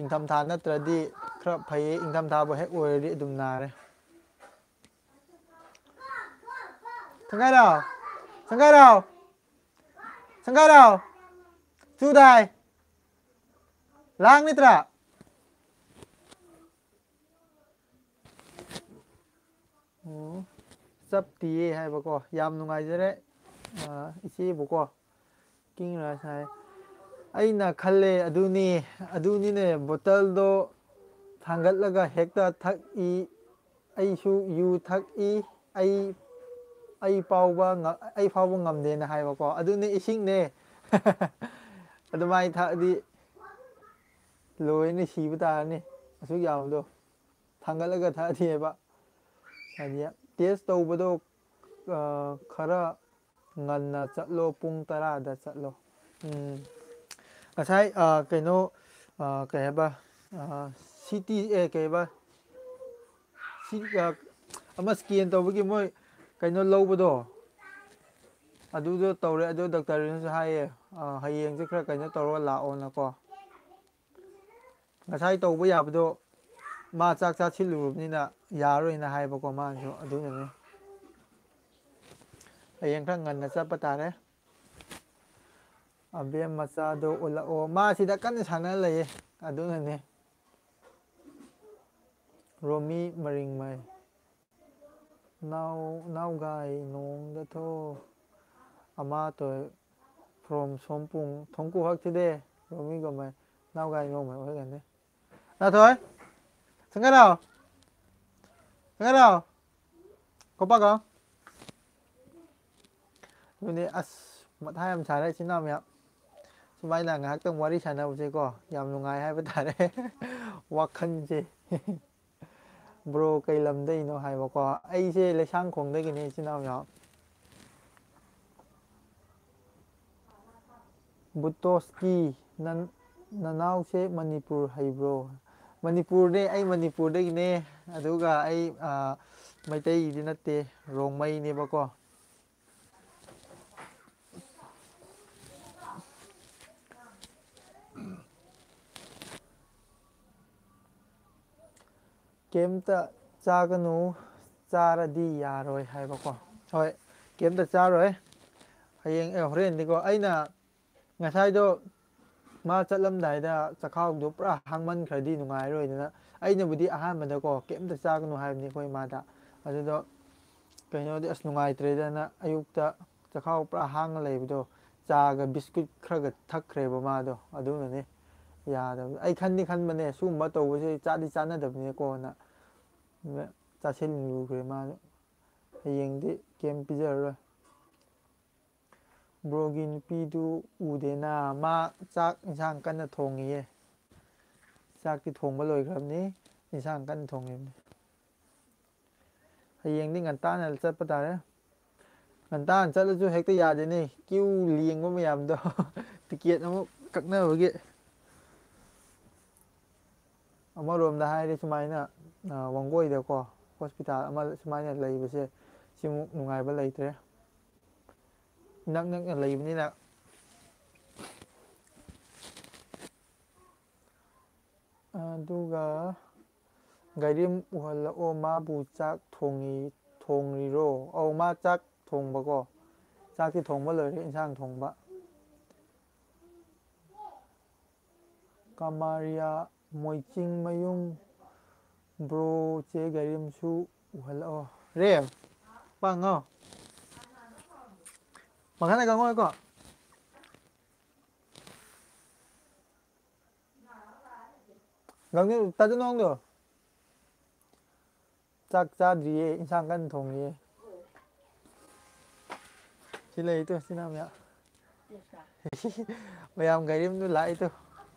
ꯏꯪꯊꯝꯊꯥ ꯅꯠꯇ꯭ꯔꯗꯤ ꯈꯔ ꯐꯩꯌꯦ, ꯏꯪꯊꯝꯊꯥꯕꯨ ꯍꯦꯛ ꯑꯣꯏꯔꯗꯤ ꯑꯗꯨꯝ ꯅꯥꯔꯦ꯫ ꯁꯪꯒꯥꯏꯔꯥꯎ! ꯁꯪꯒꯥꯏꯔꯥꯎ! ꯁꯪꯒꯥꯏꯔꯥꯎ! ꯆꯨꯗꯥꯏ! ꯂꯥꯡ ꯅꯠꯇ꯭ꯔꯥ? ꯑꯣ, ꯆꯞꯇꯤꯌꯦ ꯍꯥꯏꯕꯀꯣ꯫ ꯌꯥꯝ ꯅꯨꯡꯉꯥꯏꯖꯔꯦ, ꯑ, ꯏꯆꯦꯕꯨꯀꯣ꯫ ꯀꯤꯡ ꯔꯥꯏꯁ ꯍꯥꯏ꯫ ꯑꯩꯅ ꯈꯜꯂꯦ ꯑꯗꯨꯅꯤ, ꯑꯗꯨꯅꯤꯅꯦ ꯕꯣꯇꯜꯗꯣ ꯊꯥꯡꯒꯠꯂꯒ ꯍꯦꯛꯇ ꯊꯛꯏ꯫ ꯑꯩꯁꯨ ꯌꯨ ꯊꯛꯏ꯫ ꯑꯩ, ꯑꯩ ꯐꯥꯎꯕ ꯉ-, ꯑꯩ ꯐꯥꯎꯕ ꯉꯝꯗꯦꯅ ꯍꯥꯏꯕꯀꯣ꯫ ꯑꯗꯨꯅꯦ ꯏꯁꯤꯡꯅꯦ꯫ ꯑꯗꯨꯃꯥꯏꯅ ꯊꯛꯑꯗꯤ ꯂꯣꯏꯅ ꯁꯤꯕ ꯇꯥꯔꯅꯤ꯫ ꯑꯁꯨꯛ ꯌꯥꯝꯕꯗꯣ ꯊꯥꯡꯒꯠꯂꯒ ꯊꯛꯑꯗꯤꯕ꯫ ꯍꯥꯏꯗꯤ ꯇꯦꯁ ꯇꯧꯕꯗꯣ, ꯑ, ꯈꯔ ꯉꯟꯅ ꯆꯠꯂꯣ, ꯄꯨꯡ ꯇꯔꯥꯗ ꯆꯠꯂꯣ꯫ ꯎꯝ꯫ ꯉꯁꯥꯏ, ꯑ, ꯀꯩꯅꯣ, ꯑ, ꯀꯩ ꯍꯥꯏꯕ, ꯑ, ꯁꯤ ꯇꯤ, ꯑꯦ, ꯀꯩ ꯍꯥꯏꯕ, ꯁꯤ, ꯑ, ꯑꯃ ꯁ꯭ꯀꯦꯟ ꯇꯧꯕꯒꯤ ꯃꯣꯏ ꯀꯩꯅꯣ ꯂꯧꯕꯗꯣ, ꯑꯗꯨꯗꯣ ꯇꯧꯔꯦ꯫ ꯑꯗꯣ ꯗꯣꯛꯇꯔꯗꯨꯅꯁꯨ ꯍꯥꯏꯌꯦ, ꯑ, ꯍꯌꯦꯡꯁꯦ ꯈꯔ ꯀꯩꯅꯣ ꯇꯧꯔꯒ ꯂꯥꯛꯑꯣꯅꯀꯣ꯫ ꯉꯁꯥꯏ ꯇꯧꯕ ꯌꯥꯕꯗꯣ ꯃꯥ ꯆꯥꯛ ꯆꯥꯁꯤꯜꯂꯨꯔꯕꯅꯤꯅ ꯌꯥꯔꯣꯏꯅ ꯍꯥꯏꯕꯀꯣ ꯃꯥꯅꯁꯨ, ꯑꯗꯨꯅꯅꯦ꯫ ꯍꯌꯦꯡ ꯈꯔ ꯉꯟꯅ ꯆꯠꯄ ꯇꯥꯔꯦ꯫ ꯑꯕꯦꯝ ꯃꯆꯥꯗꯣ ꯎꯠꯂꯛꯑꯣ꯫ ꯃꯥ ꯁꯤꯗ ꯀꯟꯅ ꯁꯥꯟꯅ ꯂꯩꯌꯦ, ꯑꯗꯨꯅꯅꯦ꯫ ꯔꯣꯃꯤ ꯃꯔꯤꯡꯃꯩ꯫ ꯅꯥꯎ-, ꯅꯥꯎꯒꯥꯏ ꯅꯣꯡꯗ ꯊꯣ꯫ ꯑꯃꯥꯇꯣꯏ from ꯁꯣꯝꯄꯨꯡ ꯊꯣꯡꯀꯨ ꯍꯛꯁꯤꯗꯦ꯫ ꯔꯣꯃꯤ ꯒꯣꯃꯩ꯫ ꯅꯥꯎꯒꯥꯏ ꯅꯣꯡꯃꯩ ꯑꯣꯏꯒꯅꯤ꯫ ꯅꯥꯊꯣꯏ꯫ ꯁꯪꯒꯥꯏꯔꯥꯎ꯫ ꯁꯪꯒꯥꯏꯔꯥꯎ꯫ ꯀꯣꯄꯥꯒ꯫ ꯑꯗꯨꯅꯦ ꯑꯁ, ꯃꯊꯥ ꯌꯥꯝ ꯁꯥꯔꯦ ꯏꯆꯤꯟ ꯏꯅꯥꯎ ꯃꯌꯥꯝ꯫ ꯁꯨꯃꯥꯏꯅ ꯉꯥꯏꯍꯥꯛꯇꯪ ꯋꯥꯔꯤ ꯁꯥꯟꯅꯕꯁꯦꯀꯣ, ꯌꯥꯝ ꯅꯨꯡꯉꯥꯏ ꯍꯥꯏꯕ ꯇꯥꯔꯦ꯫ ꯋꯥꯈꯜꯁꯦ꯫ ꯕ꯭ꯔꯣ, ꯀꯩ ꯂꯝꯗꯩꯅꯣ ꯍꯥꯏꯕꯀꯣ? ꯑꯩꯁꯦ ꯂꯩꯁꯥꯡꯈꯣꯡꯗꯒꯤꯅꯦ, ꯏꯆꯤꯟ ꯏꯅꯥꯎ ꯃꯌꯥꯝ꯫ ꯕꯨꯇꯣꯁꯀꯤ, ꯅꯅꯥꯎꯁꯦ ꯃꯅꯤꯄꯨꯔ ꯍꯩꯕ꯭ꯔꯣ? ꯃꯅꯤꯄꯨꯔꯅꯦ, ꯑꯩ ꯃꯅꯤꯄꯨꯔꯗꯒꯤꯅꯦ꯫ ꯑꯗꯨꯒ ꯑꯩ ꯃꯩꯇꯩꯗꯤ ꯅꯠꯇꯦ, ꯔꯣꯡꯃꯩꯅꯦꯕꯀꯣ꯫ ꯀꯩꯝꯇ ꯆꯥꯒꯅꯨ, ꯆꯥꯔꯗꯤ ꯌꯥꯔꯣꯏ ꯍꯥꯏꯕꯀꯣ꯫ ꯍꯣꯏ, ꯀꯩꯝꯇ ꯆꯥꯔꯣꯏ꯫ ꯍꯌꯦꯡ, ꯑꯦ, ꯍꯣꯔꯦꯟꯗꯤꯀꯣ꯫ ꯑꯩꯅ ꯉꯁꯥꯏꯗꯣ ꯃꯥ ꯆꯠꯂꯝꯗꯥꯏꯗ ꯆꯈꯥꯎꯗꯣ ꯄꯨꯔꯥ ꯍꯥꯡꯃꯟꯈ꯭ꯔꯗꯤ ꯅꯨꯡꯉꯥꯏꯔꯣꯏꯗꯅ, ꯑꯩꯅꯕꯨꯗꯤ ꯑꯍꯥꯟꯕꯗꯀꯣ ꯀꯩꯝꯇ ꯆꯥꯒꯅꯨ ꯍꯥꯏꯕꯅꯤ ꯑꯩꯈꯣꯏ ꯏꯃꯥꯗ꯫ ꯑꯗꯨꯗꯣ ꯀꯩꯅꯣꯗꯤ ꯑꯁ ꯅꯨꯡꯉꯥꯏꯇ꯭ꯔꯦꯗꯅ, ꯑꯌꯨꯛꯇ ꯆꯈꯥꯎ ꯄꯨꯔꯥ ꯍꯥꯡꯉ ꯂꯩꯕꯗꯣ, ꯆꯥꯒ ꯕꯤꯁꯀꯨꯠ ꯈꯔꯒ ꯊꯛꯈ꯭ꯔꯦꯕ ꯃꯥꯗꯣ꯫ ꯑꯗꯨꯅꯅꯦ ꯌꯥꯗꯕꯗꯣ꯫ ꯑꯩ ꯈꯟꯗꯤ ꯈꯟꯕꯅꯦ, ꯁꯤꯒꯨꯝꯕ ꯇꯧꯕꯁꯦ ꯆꯥꯗꯤ ꯆꯥꯅꯗꯕꯅꯤꯀꯣꯅ꯫ ꯆꯥꯁꯤꯜꯂꯨꯈ꯭ꯔꯦ ꯃꯥꯁꯨ꯫ ꯍꯌꯦꯡꯗꯤ ꯀꯩꯝ ꯄꯤꯖꯔꯔꯣꯏ꯫ ꯕ꯭ꯔꯣꯒꯤ ꯅꯨꯄꯤꯗꯨ ꯎꯗꯦꯅ꯫ ꯃꯥ ꯆꯥꯛ ꯏꯟꯁꯥꯡ ꯀꯟꯅ ꯊꯣꯡꯉꯤꯌꯦ꯫ ꯆꯥꯛꯇꯤ ꯊꯣꯡꯕ ꯂꯣꯏꯈ꯭ꯔꯕꯅꯤ, ꯏꯟꯁꯥꯡ ꯀꯟꯅ ꯊꯣꯡꯉꯤꯕꯅꯤ꯫ ꯍꯌꯦꯡꯗꯤ ꯉꯟꯇꯥꯅ ꯆꯠꯄ ꯇꯥꯔꯦ꯫ ꯉꯟꯇꯥꯅ ꯆꯠꯂꯁꯨ ꯍꯦꯛꯇ ꯌꯥꯗꯦꯅꯦ, ꯀ꯭ꯌꯨ ꯂꯦꯡꯕ ꯃꯌꯥꯝꯗꯣ꯫ ꯇꯤꯀꯦꯠ ꯑꯃꯨꯛ ꯀꯛꯅꯕꯒꯤ꯫ ꯑꯃꯔꯣꯝꯗ ꯍꯥꯏꯔꯗꯤ ꯁꯨꯃꯥꯏꯅ, ꯋꯥꯡꯒꯣꯏꯗꯀꯣ ꯍꯣꯁꯄꯤꯇꯥꯜ ꯑꯃ ꯁꯨꯃꯥꯏꯅ ꯂꯩꯕꯁꯦ, ꯁꯤꯃꯨꯛ ꯅꯨꯡꯉꯥꯏꯕ ꯂꯩꯇ꯭ꯔꯦ꯫ ꯏꯅꯛ ꯅꯛꯅ ꯂꯩꯕꯅꯤꯅ꯫ ꯑꯗꯨꯒ ꯒꯥꯔꯤ ꯑꯃ ꯎꯍꯜꯂꯛꯑꯣ, ꯃꯥꯕꯨ ꯆꯥꯛ ꯊꯣꯡꯉꯤ, ꯊꯣꯡꯉꯤꯔꯣ? ꯑꯧ, ꯃꯥ ꯆꯥꯛ ꯊꯣꯡꯕꯀꯣ꯫ ꯆꯥꯛꯇꯤ ꯊꯣꯡꯕ ꯂꯣꯏꯔꯦ, ꯏꯟꯁꯥꯡ ꯊꯣꯡꯕ꯫ ꯀꯃꯥꯔꯤꯌꯥ ꯃꯣꯏꯆꯤꯡꯃꯌꯨꯝ ꯕ꯭ꯔꯣ ꯆꯦ ꯒꯥꯔꯤ ꯑꯃꯁꯨ ꯎꯍꯜꯂꯛꯑꯣ꯫ ꯔꯦ, ꯄꯥꯡꯉꯣ꯫ ꯃꯈꯥꯗ ꯀꯥꯡꯉꯣꯏꯀꯣ꯫ ꯅꯪꯗꯤ ꯇꯥꯗꯨ ꯅꯪꯗꯣ꯫ ꯆꯥꯛ ꯆꯥꯗ꯭ꯔꯤꯌꯦ, ꯏꯟꯁꯥꯡ ꯀꯟꯅ ꯊꯣꯡꯉꯤꯌꯦ꯫ ꯁꯤ ꯂꯩ ꯇꯨ, ꯁꯤ ꯅꯪ ꯃꯌꯥꯝ꯫ ꯃꯌꯥꯝ ꯒꯥꯔꯤ ꯑꯃꯗ ꯂꯥꯛꯏ ꯇꯨ꯫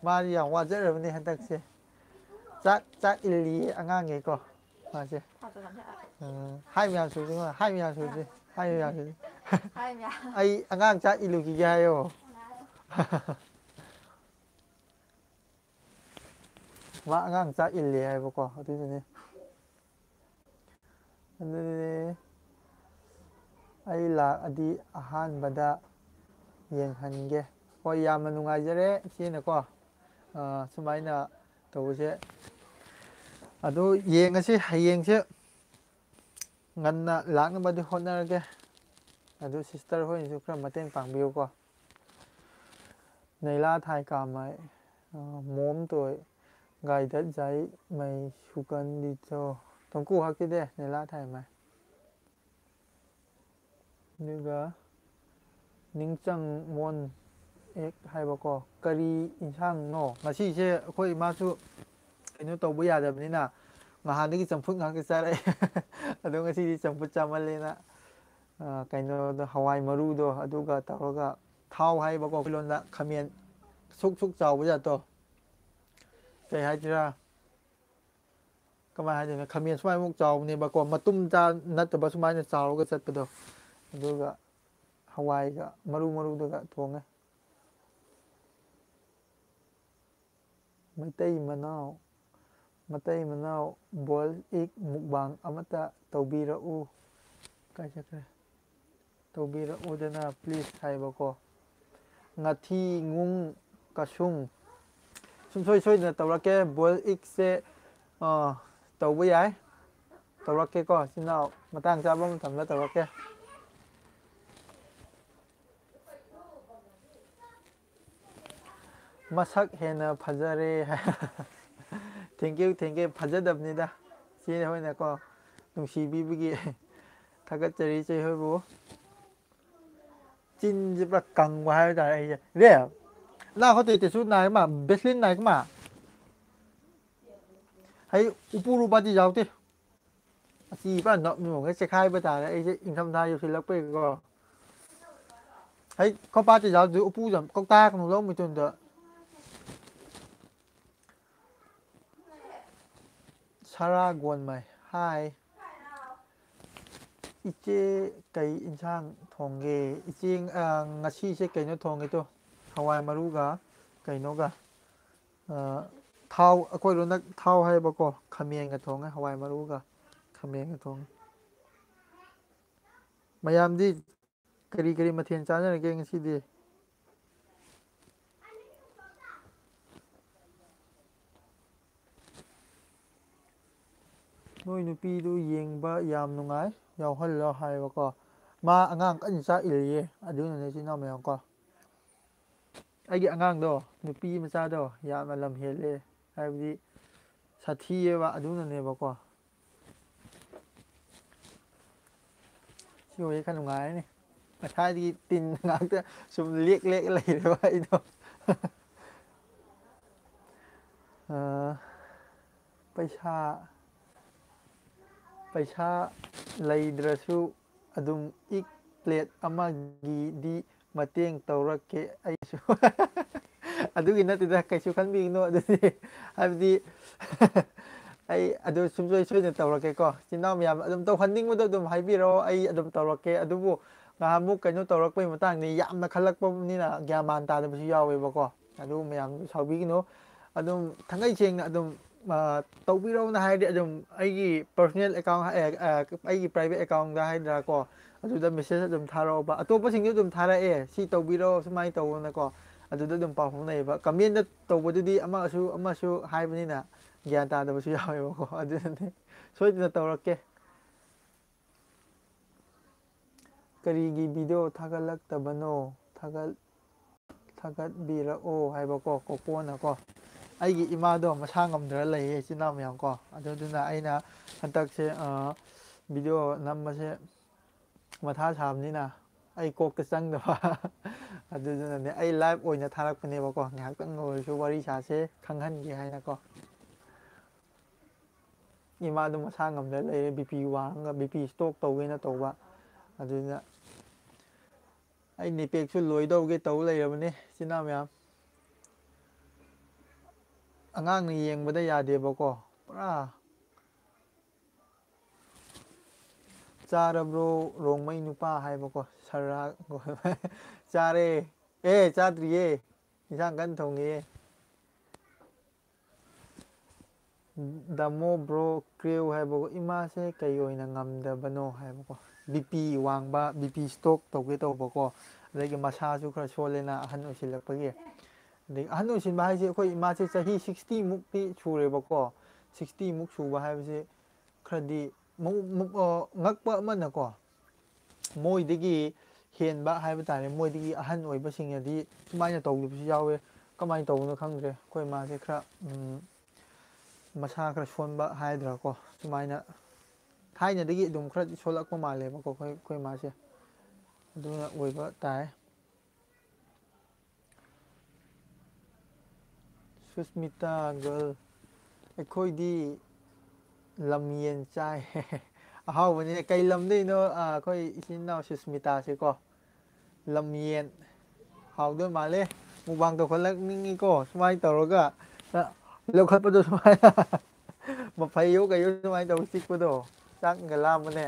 ꯃꯥꯗꯤ ꯌꯥꯝ ꯋꯥꯖꯔꯕꯅꯦ ꯍꯟꯗꯛꯁꯦ꯫ ꯆꯥꯛ, ꯆꯥꯛ ꯏꯜꯂꯤꯌꯦ ꯑꯉꯥꯡꯈꯩꯀꯣ꯫ ꯃꯥꯁꯦ꯫ ꯎꯝ, ꯍꯥꯏ ꯃꯌꯥꯝ ꯁꯨꯗ꯭ꯔꯤ ꯃꯥ, ꯍꯥꯏ ꯃꯌꯥꯝ ꯁꯨꯗ꯭ꯔꯤ, ꯍꯥꯏ ꯃꯌꯥꯝ ꯁꯨꯗ꯭ꯔꯤ꯫ ꯑꯩ ꯑꯉꯥꯡ ꯆꯥꯛ ꯏꯜꯂꯨꯈꯤꯒꯦ ꯍꯥꯏꯌꯣ꯫ ꯃꯥ ꯑꯉꯥꯡ ꯆꯥꯛ ꯏꯜꯂꯦ ꯍꯥꯏꯕꯀꯣ, ꯑꯗꯨꯗꯨꯅꯦ꯫ ꯑꯗꯨꯗꯤ ꯑꯩ ꯂꯥꯛꯑꯗꯤ ꯑꯍꯥꯟꯕꯗ ꯌꯦꯡꯍꯟꯒꯦ꯫ ꯍꯣꯏ, ꯌꯥꯝꯅ ꯅꯨꯡꯉꯥꯏꯖꯔꯦ ꯏꯆꯦꯅꯀꯣ, ꯑ, ꯁꯨꯃꯥꯏꯅ ꯇꯧꯕꯁꯦ꯫ ꯑꯗꯨ ꯌꯦꯡꯉꯁꯤ, ꯍꯌꯦꯡꯁꯦ ꯉꯟꯅ ꯂꯥꯛꯅꯕꯗꯤ ꯍꯣꯠꯅꯔꯒꯦ꯫ ꯑꯗꯨ sister ꯍꯣꯏꯅꯁꯨ ꯈꯔ ꯃꯇꯦꯡ ꯄꯥꯡꯕꯤꯌꯨꯀꯣ꯫ ꯅꯩꯂꯥ ꯊꯥꯏ ꯀꯥꯃꯥꯏ, ꯑ, ꯃꯣꯝ ꯇꯣꯏ, ꯒꯥꯏꯗꯠ ꯖꯥꯏ ꯃꯩ ꯁꯨꯀꯟ ꯗꯤꯆꯣ, ꯇꯣꯡꯀꯨ ꯍꯥꯛꯀꯤꯗꯦ, ꯅꯩꯂꯥ ꯊꯥꯏ ꯃꯥꯏ꯫ ꯑꯗꯨꯒ ꯅꯤꯡꯆꯪ ꯃꯣꯟ ꯑꯦꯛ ꯍꯥꯏꯕꯀꯣ, ꯀꯔꯤ ꯏꯟꯁꯥꯡꯅꯣ? ꯉꯁꯤꯁꯦ ꯑꯩꯈꯣꯏ ꯏꯃꯥꯁꯨ ꯀꯩꯅꯣ ꯇꯧꯕ ꯌꯥꯗꯕꯅꯤꯅ, ꯅꯍꯥꯟꯗꯒꯤ ꯆꯝꯐꯨꯠ ꯉꯥꯛꯇ ꯆꯥꯔꯛꯑꯦ꯫ ꯑꯗꯣ ꯉꯁꯤꯗꯤ ꯆꯝꯐꯨꯠ ꯆꯥꯃꯜꯂꯦꯅ, ꯑ, ꯀꯩꯅꯣꯗꯣ, ꯍꯋꯥꯏ ꯃꯔꯨꯗꯣ, ꯑꯗꯨꯒ ꯇꯧꯔꯒ ꯊꯥꯎ ꯍꯥꯏꯕꯀꯣ, ꯑꯩꯈꯣꯏ ꯂꯣꯟꯗ ꯈꯥꯃꯦꯟ ꯁꯨꯛ ꯁꯨꯛ ꯆꯥꯎꯕ ꯖꯥꯠꯇꯣ, ꯀꯩ ꯍꯥꯏꯁꯤꯔꯥ, ꯀꯃꯥꯏꯅ ꯍꯥꯏꯗꯣꯏꯅꯣ, ꯈꯥꯃꯦꯟ ꯁꯨꯃꯥꯏꯅꯃꯨꯛ ꯆꯥꯎꯕꯅꯦꯕꯀꯣ, ꯃꯇꯨꯝ ꯆꯥ ꯅꯠꯇꯕ ꯁꯨꯃꯥꯏꯅ ꯆꯥꯎꯔꯒ ꯆꯠꯄꯗꯣ, ꯑꯗꯨꯒ ꯍꯋꯥꯏꯒ ꯃꯔꯨ ꯃꯔꯨꯗꯨꯒ ꯊꯣꯡꯉꯦ꯫ ꯃꯩꯇꯩ ꯃꯅꯥꯎ, ꯃꯇꯩ ꯃꯅꯥꯎ boil egg mukbang ꯑꯃꯇ ꯇꯧꯕꯤꯔꯛꯎ꯫ ꯀꯥꯏ ꯆꯠꯈ꯭ꯔꯦ? ꯇꯧꯕꯤꯔꯛꯎꯗꯅ please ꯍꯥꯏꯕꯀꯣ꯫ ꯉꯥꯊꯤ ꯉꯨꯡ ꯀꯁꯨꯡ꯫ ꯁꯨꯡꯁꯣꯏ ꯁꯣꯏꯗꯅ ꯇꯧꯔꯛꯀꯦ꯫ Boil egg ꯁꯦ, ꯑ, ꯇꯧꯕ ꯌꯥꯏ꯫ ꯇꯧꯔꯛꯀꯦꯀꯣ, ꯏꯆꯤꯟ ꯏꯅꯥꯎ꯫ ꯃꯇꯥꯡ ꯆꯥꯕ ꯃꯇꯝꯗ ꯇꯧꯔꯛꯀꯦ꯫ ꯃꯁꯛ ꯍꯦꯟꯅ ꯐꯖꯔꯦ꯫ Thank you, thank you꯫ ꯐꯖꯗꯕꯅꯤꯗ꯫ ꯏꯆꯦ ꯍꯣꯏꯅꯀꯣ, ꯅꯨꯡꯁꯤꯕꯤꯕꯒꯤ ꯊꯥꯒꯠꯆꯔꯤ ꯏꯆꯦ ꯍꯣꯏꯕꯨ꯫ ꯆꯤꯟꯁꯦ ꯄꯨꯔꯥ ꯀꯪꯕ ꯍꯥꯏꯕ ꯇꯥꯔꯦ ꯑꯩꯁꯦ꯫ ꯔꯦ, ꯅꯥ ꯍꯣꯇꯦ ꯇꯦꯁꯨ ꯅꯥꯏ ꯃꯥ, ꯕꯦꯁꯂꯤꯟ ꯅꯥꯏ ꯃꯥ꯫ ꯍꯩ, ꯎꯄꯨ ꯔꯨꯕꯥꯗꯤ ꯌꯥꯎꯗꯦ꯫ ꯑꯁꯤ ꯄꯨꯔꯥ ꯅꯞ ꯅꯨꯡꯉꯩ ꯆꯦꯈꯥꯏꯕ ꯇꯥꯔꯦ ꯑꯩꯁꯦ ꯏꯪꯊꯝꯊꯥ ꯌꯧꯁꯤꯜꯂꯛꯄꯩꯀꯣ꯫ ꯍꯩ, ꯈꯣꯄꯥ ꯇꯦꯖꯥꯎꯗꯨ ꯎꯄꯨꯗ ꯀꯧꯇꯥ ꯀꯩꯅꯣ ꯂꯧ ꯃꯤꯇꯣꯟꯗ꯫ ꯁꯔꯥ ꯒꯣꯟꯃꯥꯏ ꯍꯥꯏ꯫ ꯏꯆꯦ, ꯀꯩ ꯏꯟꯁꯥꯡ ꯊꯣꯡꯒꯦ? ꯏꯆꯦ, ꯑ, ꯉꯁꯤꯁꯦ ꯀꯩꯅꯣ ꯊꯣꯡꯉꯦ ꯇꯣ꯫ ꯍꯋꯥꯏ ꯃꯔꯨꯒ ꯀꯩꯅꯣꯒ, ꯑ, ꯊꯥꯎ, ꯑꯩꯈꯣꯏ ꯂꯣꯟꯗ ꯊꯥꯎ ꯍꯥꯏꯌꯦꯕꯀꯣ꯫ ꯈꯥꯃꯦꯟꯒ ꯊꯣꯡꯉꯦ, ꯍꯋꯥꯏ ꯃꯔꯨꯒ ꯈꯥꯃꯦꯟꯒ ꯊꯣꯡꯉꯦ꯫ ꯃꯌꯥꯝꯗꯤ ꯀꯔꯤ ꯀꯔꯤ ꯃꯊꯦꯜ ꯆꯥꯅꯔꯒꯦ ꯉꯁꯤꯗꯤ? ꯅꯣꯏ ꯅꯨꯄꯤꯗꯨ ꯌꯦꯡꯕ ꯌꯥꯝ ꯅꯨꯡꯉꯥꯏ, ꯌꯥꯎꯍꯜꯂꯣ ꯍꯥꯏꯕꯀꯣ꯫ ꯃꯥ ꯑꯉꯥꯡ ꯀꯟꯅ ꯆꯥꯛ ꯏꯜꯂꯤꯌꯦ, ꯑꯗꯨꯅꯅꯦ ꯏꯆꯤꯟ ꯏꯅꯥꯎ ꯃꯌꯥꯝ ꯀꯣ꯫ ꯑꯩꯒꯤ ꯑꯉꯥꯡꯗꯣ, ꯅꯨꯄꯤ ꯃꯆꯥꯗꯣ ꯌꯥꯝꯅ ꯂꯝ ꯍꯦꯜꯂꯦ, ꯍꯥꯏꯕꯗꯤ ꯁꯥꯊꯤꯌꯦꯕ, ꯑꯗꯨꯅꯅꯦꯕꯀꯣ꯫ ꯁꯤ ꯑꯣꯏꯔꯦ ꯈꯔ ꯅꯨꯡꯉꯥꯏꯔꯅꯤ꯫ ꯉꯁꯥꯏꯗꯒꯤ ꯇꯤꯟ ꯉꯥꯛꯇ ꯁꯨꯝ ꯂꯦꯛ ꯂꯦꯛ ꯂꯩꯔꯦꯕ ꯑꯩꯗꯣ꯫ ꯑ, ꯄꯩꯁꯥ, ꯄꯩꯁꯥ ꯂꯩꯗ꯭ꯔꯁꯨ ꯑꯗꯨꯝ ꯏꯛ ꯄ꯭ꯂꯦꯠ ꯑꯃꯒꯤꯗꯤ ꯃꯇꯦꯡ ꯇꯧꯔꯛꯀꯦ ꯑꯩꯁꯨ꯫ ꯑꯗꯨꯒꯤ ꯅꯠꯇꯦꯗ, ꯀꯩꯁꯨ ꯈꯟꯕꯤꯒꯅꯨ ꯑꯗꯨꯗꯤ꯫ ꯍꯥꯏꯕꯗꯤ, ꯑꯩ ꯑꯗꯨ ꯁꯨꯡꯁꯣꯏ ꯁꯣꯏꯗꯅ ꯇꯧꯔꯛꯀꯦꯀꯣ꯫ ꯏꯆꯤꯟ ꯏꯅꯥꯎ ꯃꯌꯥꯝ ꯑꯗꯨꯝ ꯇꯧꯍꯟꯅꯤꯡꯕꯗꯣ ꯑꯗꯨꯝ ꯍꯥꯏꯕꯤꯔꯛꯑꯣ, ꯑꯩ ꯑꯗꯨꯝ ꯇꯧꯔꯛꯀꯦ꯫ ꯑꯗꯨꯕꯨ ꯉꯍꯥꯟꯃꯨꯛ ꯀꯩꯅꯣ ꯇꯧꯔꯛꯄꯩ ꯃꯇꯥꯡꯗ ꯌꯥꯝꯅ ꯈꯜꯂꯛꯄꯅꯤꯅ ꯒ꯭ꯌꯥꯟ ꯃꯥꯟ ꯇꯥꯗꯕꯁꯨ ꯌꯥꯎꯋꯦꯕꯀꯣ꯫ ꯑꯗꯨ ꯃꯌꯥꯝꯗꯨ ꯁꯥꯎꯕꯤꯒꯅꯨ꯫ ꯑꯗꯨꯝ ꯊꯥꯡꯉꯩ ꯁꯦꯡꯅ ꯑꯗꯨꯝ, ꯑ, ꯇꯧꯕꯤꯔꯛꯑꯣꯅ ꯍꯥꯏꯔꯗꯤ ꯑꯗꯨꯝ ꯑꯩꯒꯤ personal account, ꯑ, ꯑ, ꯑꯩꯒꯤ private accountꯗ ꯍꯥꯏꯗ꯭ꯔꯥꯀꯣ, ꯑꯗꯨꯗ message ꯑꯗꯨꯝ ꯊꯥꯔꯛꯑꯣꯕ꯫ ꯑꯇꯣꯞꯄꯁꯤꯡꯁꯨ ꯑꯗꯨꯝ ꯊꯥꯔꯛꯑꯦ, "ꯁꯤ ꯇꯧꯕꯤꯔꯛꯑꯣ, ꯁꯨꯃꯥꯏꯅ ꯇꯧꯑꯣꯅꯀꯣ"꯫ ꯑꯗꯨꯗ ꯑꯗꯨꯝ ꯄꯥꯎ ꯐꯥꯎꯅꯩꯌꯦꯕ꯫ Commentꯗ ꯇꯧꯕꯗꯨꯗꯤ ꯑꯃꯁꯨ ꯑꯃꯁꯨ ꯍꯥꯏꯕꯅꯤꯅ ꯒ꯭ꯌꯥꯟ ꯇꯥꯗꯕꯁꯨ ꯌꯥꯎꯋꯦꯕꯀꯣ꯫ ꯑꯗꯨꯅꯅꯦ꯫ ꯁꯣꯏꯗꯅ ꯇꯧꯔꯛꯀꯦ꯫ ꯀꯔꯤꯒꯤ video ꯊꯥꯒꯠꯂꯛꯇꯕꯅꯣ? ꯊꯥꯒꯠ-, ꯊꯥꯒꯠꯄꯤꯔꯛꯑꯣ ꯍꯥꯏꯕꯀꯣ, ꯀꯣꯀꯣꯅꯀꯣ꯫ ꯑꯩꯒꯤ ꯏꯃꯥꯗꯣ ꯃꯁꯥ ꯉꯝꯗ꯭ꯔ ꯂꯩꯌꯦ, ꯏꯆꯤꯟ ꯏꯅꯥꯎ ꯃꯌꯥꯝ ꯀꯣ꯫ ꯑꯗꯨꯗꯨꯅ ꯑꯩꯅ ꯍꯟꯗꯛꯁꯦ, ꯑ, video ꯅꯝꯕꯁꯦ ꯃꯊꯥ ꯁꯥꯕꯅꯤꯅ ꯑꯩ ꯀꯣꯛꯇ ꯆꯪꯗꯕ꯫ ꯑꯗꯨꯗꯨꯅꯅꯦ, ꯑꯩ live ꯑꯣꯏꯅ ꯊꯥꯔꯛꯄꯅꯦꯕꯀꯣ꯫ ꯉꯥꯏꯍꯥꯛꯇꯪ ꯑꯣꯏꯔꯁꯨ ꯋꯥꯔꯤ ꯁꯥꯁꯦ, ꯈꯪꯍꯟꯒꯦ ꯍꯥꯏꯅꯀꯣ꯫ ꯏꯃꯥꯗꯣ ꯃꯁꯥ ꯉꯝꯗ ꯂꯩꯔꯦ, BP ꯋꯥꯡꯉꯒ, BP stroke ꯇꯧꯒꯦꯅ ꯇꯧꯕ꯫ ꯑꯗꯨꯅ ꯑꯩ NEPETꯁꯨ ꯂꯣꯏꯗꯧꯒꯦ ꯇꯧ ꯂꯩꯔꯕꯅꯦ, ꯏꯆꯤꯟ ꯏꯅꯥꯎ ꯃꯌꯥꯝ꯫ ꯑꯉꯥꯡꯅ ꯌꯦꯡꯕꯗ ꯌꯥꯗꯦꯕꯀꯣ, ꯄꯨꯔꯥ "ꯆꯥꯔꯕ꯭ꯔꯣ, ꯔꯣꯡꯃꯩ ꯅꯨꯄꯥ?" ꯍꯥꯏꯕꯀꯣ, ꯁꯔꯥ꯫ ꯆꯥꯔꯦ꯫ ꯑꯦ, ꯆꯥꯗ꯭ꯔꯤꯌꯦ, ꯏꯟꯁꯥꯡ ꯀꯟꯅ ꯊꯣꯡꯉꯤꯌꯦ꯫ "ꯗꯥꯃꯣ ꯕ꯭ꯔꯣ ꯀ꯭ꯔꯤꯎ" ꯍꯥꯏꯕꯀꯣ, "ꯏꯃꯥꯁꯦ ꯀꯩ ꯑꯣꯏꯅ ꯉꯝꯗꯕꯅꯣ?" ꯍꯥꯏꯕꯀꯣ, ꯕꯤ ꯄꯤ ꯋꯥꯡꯕ, ꯕꯤ ꯄꯤ ꯁ꯭ꯇꯣꯛ ꯇꯧꯒꯦ ꯇꯧꯕꯀꯣ, ꯑꯗꯒꯤ ꯃꯁꯥꯁꯨ ꯈꯔ ꯁꯣꯜꯂꯦꯅ, ꯑꯍꯟ ꯑꯣꯏꯁꯤꯜꯂꯛꯄꯒꯤ꯫ ꯑꯗꯒꯤ ꯑꯍꯟ ꯑꯣꯏꯁꯤꯟꯕ ꯍꯥꯏꯁꯦ, ꯑꯩꯈꯣꯏ ꯏꯃꯥꯁꯦ ꯆꯍꯤ ꯁꯤꯛꯁꯇꯤ ꯃꯨꯛꯇꯤ ꯁꯨꯔꯦꯕꯀꯣ꯫ ꯁꯤꯛꯁꯇꯤ ꯃꯨꯛ ꯁꯨꯕ ꯍꯥꯏꯕꯁꯦ ꯈꯔꯗꯤ ꯃꯨ-, ꯃꯨ-, ꯑ, ꯉꯛꯄ ꯑꯃꯅꯀꯣ, ꯃꯣꯏꯗꯒꯤ ꯍꯦꯟꯕ ꯍꯥꯏꯕ ꯇꯥꯔꯦ, ꯃꯣꯏꯗꯒꯤ ꯑꯍꯟ ꯑꯣꯏꯕꯁꯤꯡꯅꯗꯤ ꯁꯨꯃꯥꯏꯅ ꯇꯧꯗꯕꯁꯨ ꯌꯥꯎꯋꯦ꯫ ꯀꯃꯥꯏꯅ ꯇꯧꯕꯅꯣ ꯈꯪꯗ꯭ꯔꯦ꯫ ꯑꯩꯈꯣꯏ ꯃꯥꯁꯦ ꯈꯔ, ꯎꯝ, ꯃꯁꯥ ꯈꯔ ꯁꯣꯟꯕ ꯍꯥꯏꯗ꯭ꯔꯥꯀꯣ, ꯁꯨꯃꯥꯏꯅ ꯊꯥꯏꯅꯗꯒꯤ ꯑꯗꯨꯝ ꯈꯔꯗꯤ ꯁꯣꯜꯂꯛꯄ ꯃꯥꯜꯂꯦꯕꯀꯣ, ꯑꯩꯈꯣꯏ, ꯑꯩꯈꯣꯏ ꯃꯥꯁꯦ꯫ ꯑꯗꯨꯅ ꯑꯣꯏꯕ ꯇꯥꯏ꯫ ꯁꯨꯁꯃꯤꯇꯥ ꯒꯔꯜ, "ꯑꯩꯈꯣꯏꯗꯤ ꯂꯝ ꯌꯦꯟ ꯆꯥꯏ꯫" ꯑꯍꯥꯎꯕꯅꯤꯅꯦ꯫ ꯀꯩ ꯂꯝꯗꯩꯅꯣ, ꯑꯥ, ꯑꯩꯈꯣꯏ ꯏꯆꯤꯟ ꯏꯅꯥꯎ ꯁꯨꯁꯃꯤꯇꯥꯁꯦꯀꯣ? ꯂꯝ ꯌꯦꯟ꯫ ꯍꯥꯎꯗꯣꯏ ꯃꯥꯜꯂꯦ꯫ ꯃꯨꯛꯕꯥꯡ ꯇꯧꯈꯠꯂꯛꯅꯤꯡꯉꯤꯀꯣ, ꯁꯨꯃꯥꯏꯅ ꯇꯧꯔꯒ꯫ ꯑ, ꯂꯧꯈꯠꯄꯗꯣ ꯁꯨꯃꯥꯏꯅ꯫ ꯃꯐꯩꯌꯣ ꯀꯩꯌꯣ ꯁꯨꯃꯥꯏꯅ ꯇꯧꯔ ꯆꯤꯛꯄꯗꯣ꯫ ꯆꯥꯛꯒ ꯂꯥꯝꯕꯅꯦ꯫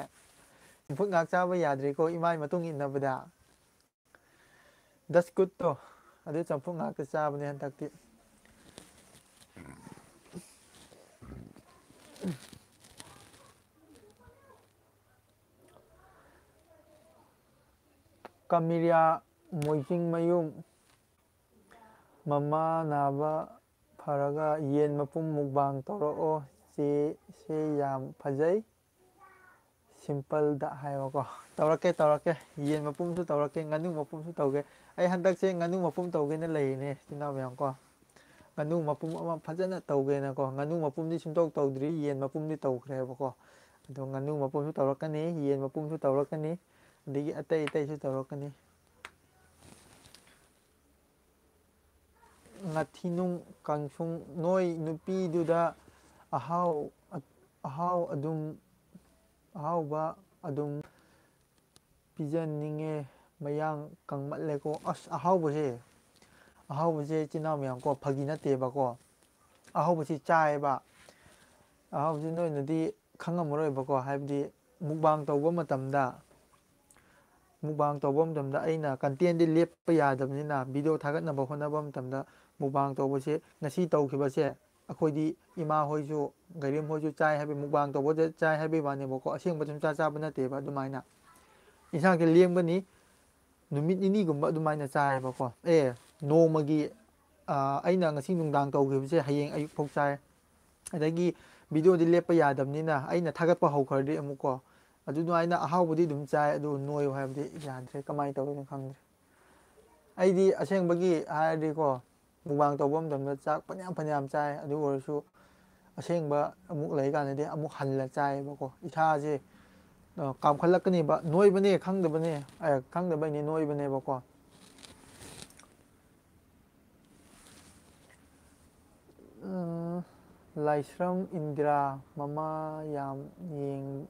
ꯆꯝꯐꯨꯠ ꯉꯥꯛ ꯆꯥꯕ ꯌꯥꯗ꯭ꯔꯤꯀꯣ, ꯏꯃꯥꯏ ꯃꯇꯨꯡ ꯏꯟꯅꯕꯗ꯫ ꯗꯁꯀꯨꯠꯇꯣ, ꯑꯗꯨ ꯆꯝꯐꯨꯠ ꯉꯥꯛꯇ ꯆꯥꯕꯅꯦ ꯍꯟꯗꯛꯇꯤ꯫ ꯀꯃꯤꯔꯤꯌꯥ ꯃꯣꯏꯖꯤꯡꯃꯌꯨꯝ, "ꯃꯃꯥ ꯅꯥꯕ ꯐꯔꯒ ꯌꯦꯟ ꯃꯄꯨꯝ ꯃꯨꯛꯕꯥꯡ ꯇꯧꯔꯛꯑꯣ ꯆꯦ, ꯁꯦ ꯌꯥꯝ ꯐꯖꯩ꯫ ꯁꯤꯝꯄꯜꯗ" ꯍꯥꯏꯕꯀꯣ꯫ ꯇꯧꯔꯛꯀꯦ, ꯇꯧꯔꯛꯀꯦ꯫ ꯌꯦꯟ ꯃꯄꯨꯝꯁꯨ ꯇꯧꯔꯛꯀꯦ, ꯉꯥꯅꯨ ꯃꯄꯨꯝꯁꯨ ꯇꯧꯒꯦ꯫ ꯑꯩ ꯍꯟꯗꯛꯁꯦ ꯉꯥꯅꯨ ꯃꯄꯨꯝ ꯇꯧꯒꯦꯅ ꯂꯩꯔꯤꯅꯦ, ꯏꯆꯤꯟ ꯏꯅꯥꯎ ꯃꯌꯥꯝ ꯀꯣ꯫ ꯉꯥꯅꯨ ꯃꯄꯨꯝ ꯑꯃ ꯐꯖꯅ ꯇꯧꯒꯦꯅꯀꯣ꯫ ꯉꯥꯅꯨ ꯃꯄꯨꯝꯗꯤ ꯁꯨꯡꯇꯧ ꯇꯧꯗ꯭ꯔꯤ, ꯌꯦꯟ ꯃꯄꯨꯝꯗꯤ ꯇꯧꯈ꯭ꯔꯦꯕꯀꯣ꯫ ꯑꯗꯣ ꯉꯥꯅꯨ ꯃꯄꯨꯝꯁꯨ ꯇꯧꯔꯛꯀꯅꯤ, ꯌꯦꯟ ꯃꯄꯨꯝꯁꯨ ꯇꯧꯔꯛꯀꯅꯤ, ꯑꯗꯒꯤ ꯑꯇꯩ ꯑꯇꯩꯁꯨ ꯇꯧꯔꯛꯀꯅꯤ꯫ ꯉꯥꯊꯤꯅꯨꯡ ꯀꯥꯡꯁꯨꯡ, "ꯅꯣꯏ ꯅꯨꯄꯤꯗꯨꯗ ꯑꯍꯥꯎ, ꯑꯍꯥꯎ ꯑꯗꯨꯝ, ꯑꯍꯥꯎꯕ ꯑꯗꯨꯝ ꯄꯤꯖꯅꯤꯡꯉꯦ, ꯃꯌꯥꯡ ꯀꯪꯃꯜꯂꯦꯀꯣ꯫" ꯑꯁ, ꯑꯍꯥꯎꯕꯁꯦ, ꯑꯍꯥꯎꯕꯁꯦ ꯏꯆꯤꯟ ꯏꯅꯥꯎ ꯃꯌꯥꯝ ꯀꯣ, ꯐꯥꯒꯤ ꯅꯠꯇꯦꯕꯀꯣ꯫ ꯑꯍꯥꯎꯕꯁꯤ ꯆꯥꯏꯌꯦꯕ꯫ ꯑꯍꯥꯎꯕꯁꯤ ꯅꯣꯏꯅꯗꯤ ꯈꯪꯉꯝꯃꯔꯣꯏꯕꯀꯣ, ꯍꯥꯏꯕꯗꯤ ꯃꯨꯛꯕꯥꯡ ꯇꯧꯕ ꯃꯇꯝꯗ, ꯃꯨꯛꯕꯥꯡ ꯇꯧꯕ ꯃꯇꯝꯗ ꯑꯩꯅ ꯀꯟꯇꯦꯟꯗꯤ ꯂꯦꯞꯄ ꯌꯥꯗꯕꯅꯤꯅ, ꯚꯤꯗꯤꯑꯣ ꯊꯥꯒꯠꯅꯕ ꯍꯣꯠꯅꯕ ꯃꯇꯝꯗ ꯃꯨꯛꯕꯥꯡ ꯇꯧꯕꯁꯦ, ꯉꯁꯤ ꯇꯧꯈꯤꯕꯁꯦ, ꯑꯩꯈꯣꯏꯗꯤ ꯏꯃꯥ ꯍꯣꯏꯁꯨ, ꯒꯥꯏꯔꯦꯝ ꯍꯣꯏꯁꯨ ꯆꯥꯏ ꯍꯥꯏꯕꯒꯤ, ꯃꯨꯛꯕꯥꯡ ꯇꯧꯕꯗ ꯆꯥꯏ ꯍꯥꯏꯕꯒꯤ ꯋꯥꯅꯦꯕꯀꯣ, ꯑꯁꯦꯡꯕ ꯁꯨꯡꯆꯥ ꯆꯥꯕ ꯅꯠꯇꯦꯕ꯫ ꯑꯗꯨꯃꯥꯏꯅ ꯏꯟꯁꯥꯡꯁꯦ ꯂꯦꯝꯒꯅꯤ, ꯅꯨꯃꯤꯠ ꯅꯤꯅꯤꯒꯨꯝꯕ ꯑꯗꯨꯃꯥꯏꯅ ꯆꯥꯏꯌꯦꯕꯀꯣ꯫ ꯑꯦ, ꯅꯣꯡꯃꯒꯤ, ꯑ, ꯑꯩꯅ ꯉꯁꯤ ꯅꯨꯡꯗꯥꯡ ꯇꯧꯈꯤꯕꯁꯦ ꯍꯌꯦꯡ ꯑꯌꯨꯛ ꯐꯥꯎ ꯆꯥꯏ꯫ ꯑꯗꯒꯤ ꯚꯤꯗꯤꯑꯣꯗꯤ ꯂꯦꯞꯄ ꯌꯥꯗꯕꯅꯤꯅ, ꯑꯩꯅ ꯊꯥꯒꯠꯄ ꯍꯧꯈ꯭ꯔꯗꯤ ꯑꯃꯨꯛꯀꯣ, ꯑꯗꯨ ꯑꯗꯨꯃꯥꯏꯅ ꯑꯍꯥꯎꯕꯗꯤ ꯑꯗꯨꯝ ꯆꯥꯏ, ꯑꯗꯨ ꯅꯣꯏꯌꯨ ꯍꯥꯏꯕꯗꯤ ꯌꯥꯗ꯭ꯔꯦ꯫ ꯀꯃꯥꯏꯅ ꯇꯧꯗꯣꯏꯅꯣ ꯈꯪꯗ꯭ꯔꯦ꯫ ꯑꯩꯗꯤ ꯑꯁꯦꯡꯕꯒꯤ ꯍꯥꯏꯔꯗꯤꯀꯣ, ꯃꯨꯛꯕꯥꯡ ꯇꯧꯕ ꯃꯇꯝꯗ ꯆꯥꯛ ꯐꯅꯌꯥꯝ ꯐꯅꯌꯥꯝ ꯆꯥꯏ, ꯑꯗꯨ ꯑꯣꯏꯔꯁꯨ ꯑꯁꯦꯡꯕ ꯑꯃꯨꯛ ꯂꯩꯀꯥꯟꯗꯗꯤ ꯑꯃꯨꯛ ꯍꯜꯂ ꯆꯥꯏꯌꯦꯕꯀꯣ꯫ ꯏꯁꯥꯁꯦ, ꯑ, ꯀꯥꯝꯈꯠꯂꯛꯀꯅꯦꯕ, ꯅꯣꯏꯕꯅꯦ ꯈꯪꯗꯕꯅꯦ, ꯑ, ꯈꯪꯗꯕꯩꯅꯦ, ꯅꯣꯏꯕꯅꯦꯕꯀꯣ꯫ ꯑ, ꯂꯥꯏꯁ꯭ꯔꯝ ꯏꯟꯗꯤꯔꯥ, ꯃꯃꯥ ꯌꯥꯝ ꯌꯦꯡ-,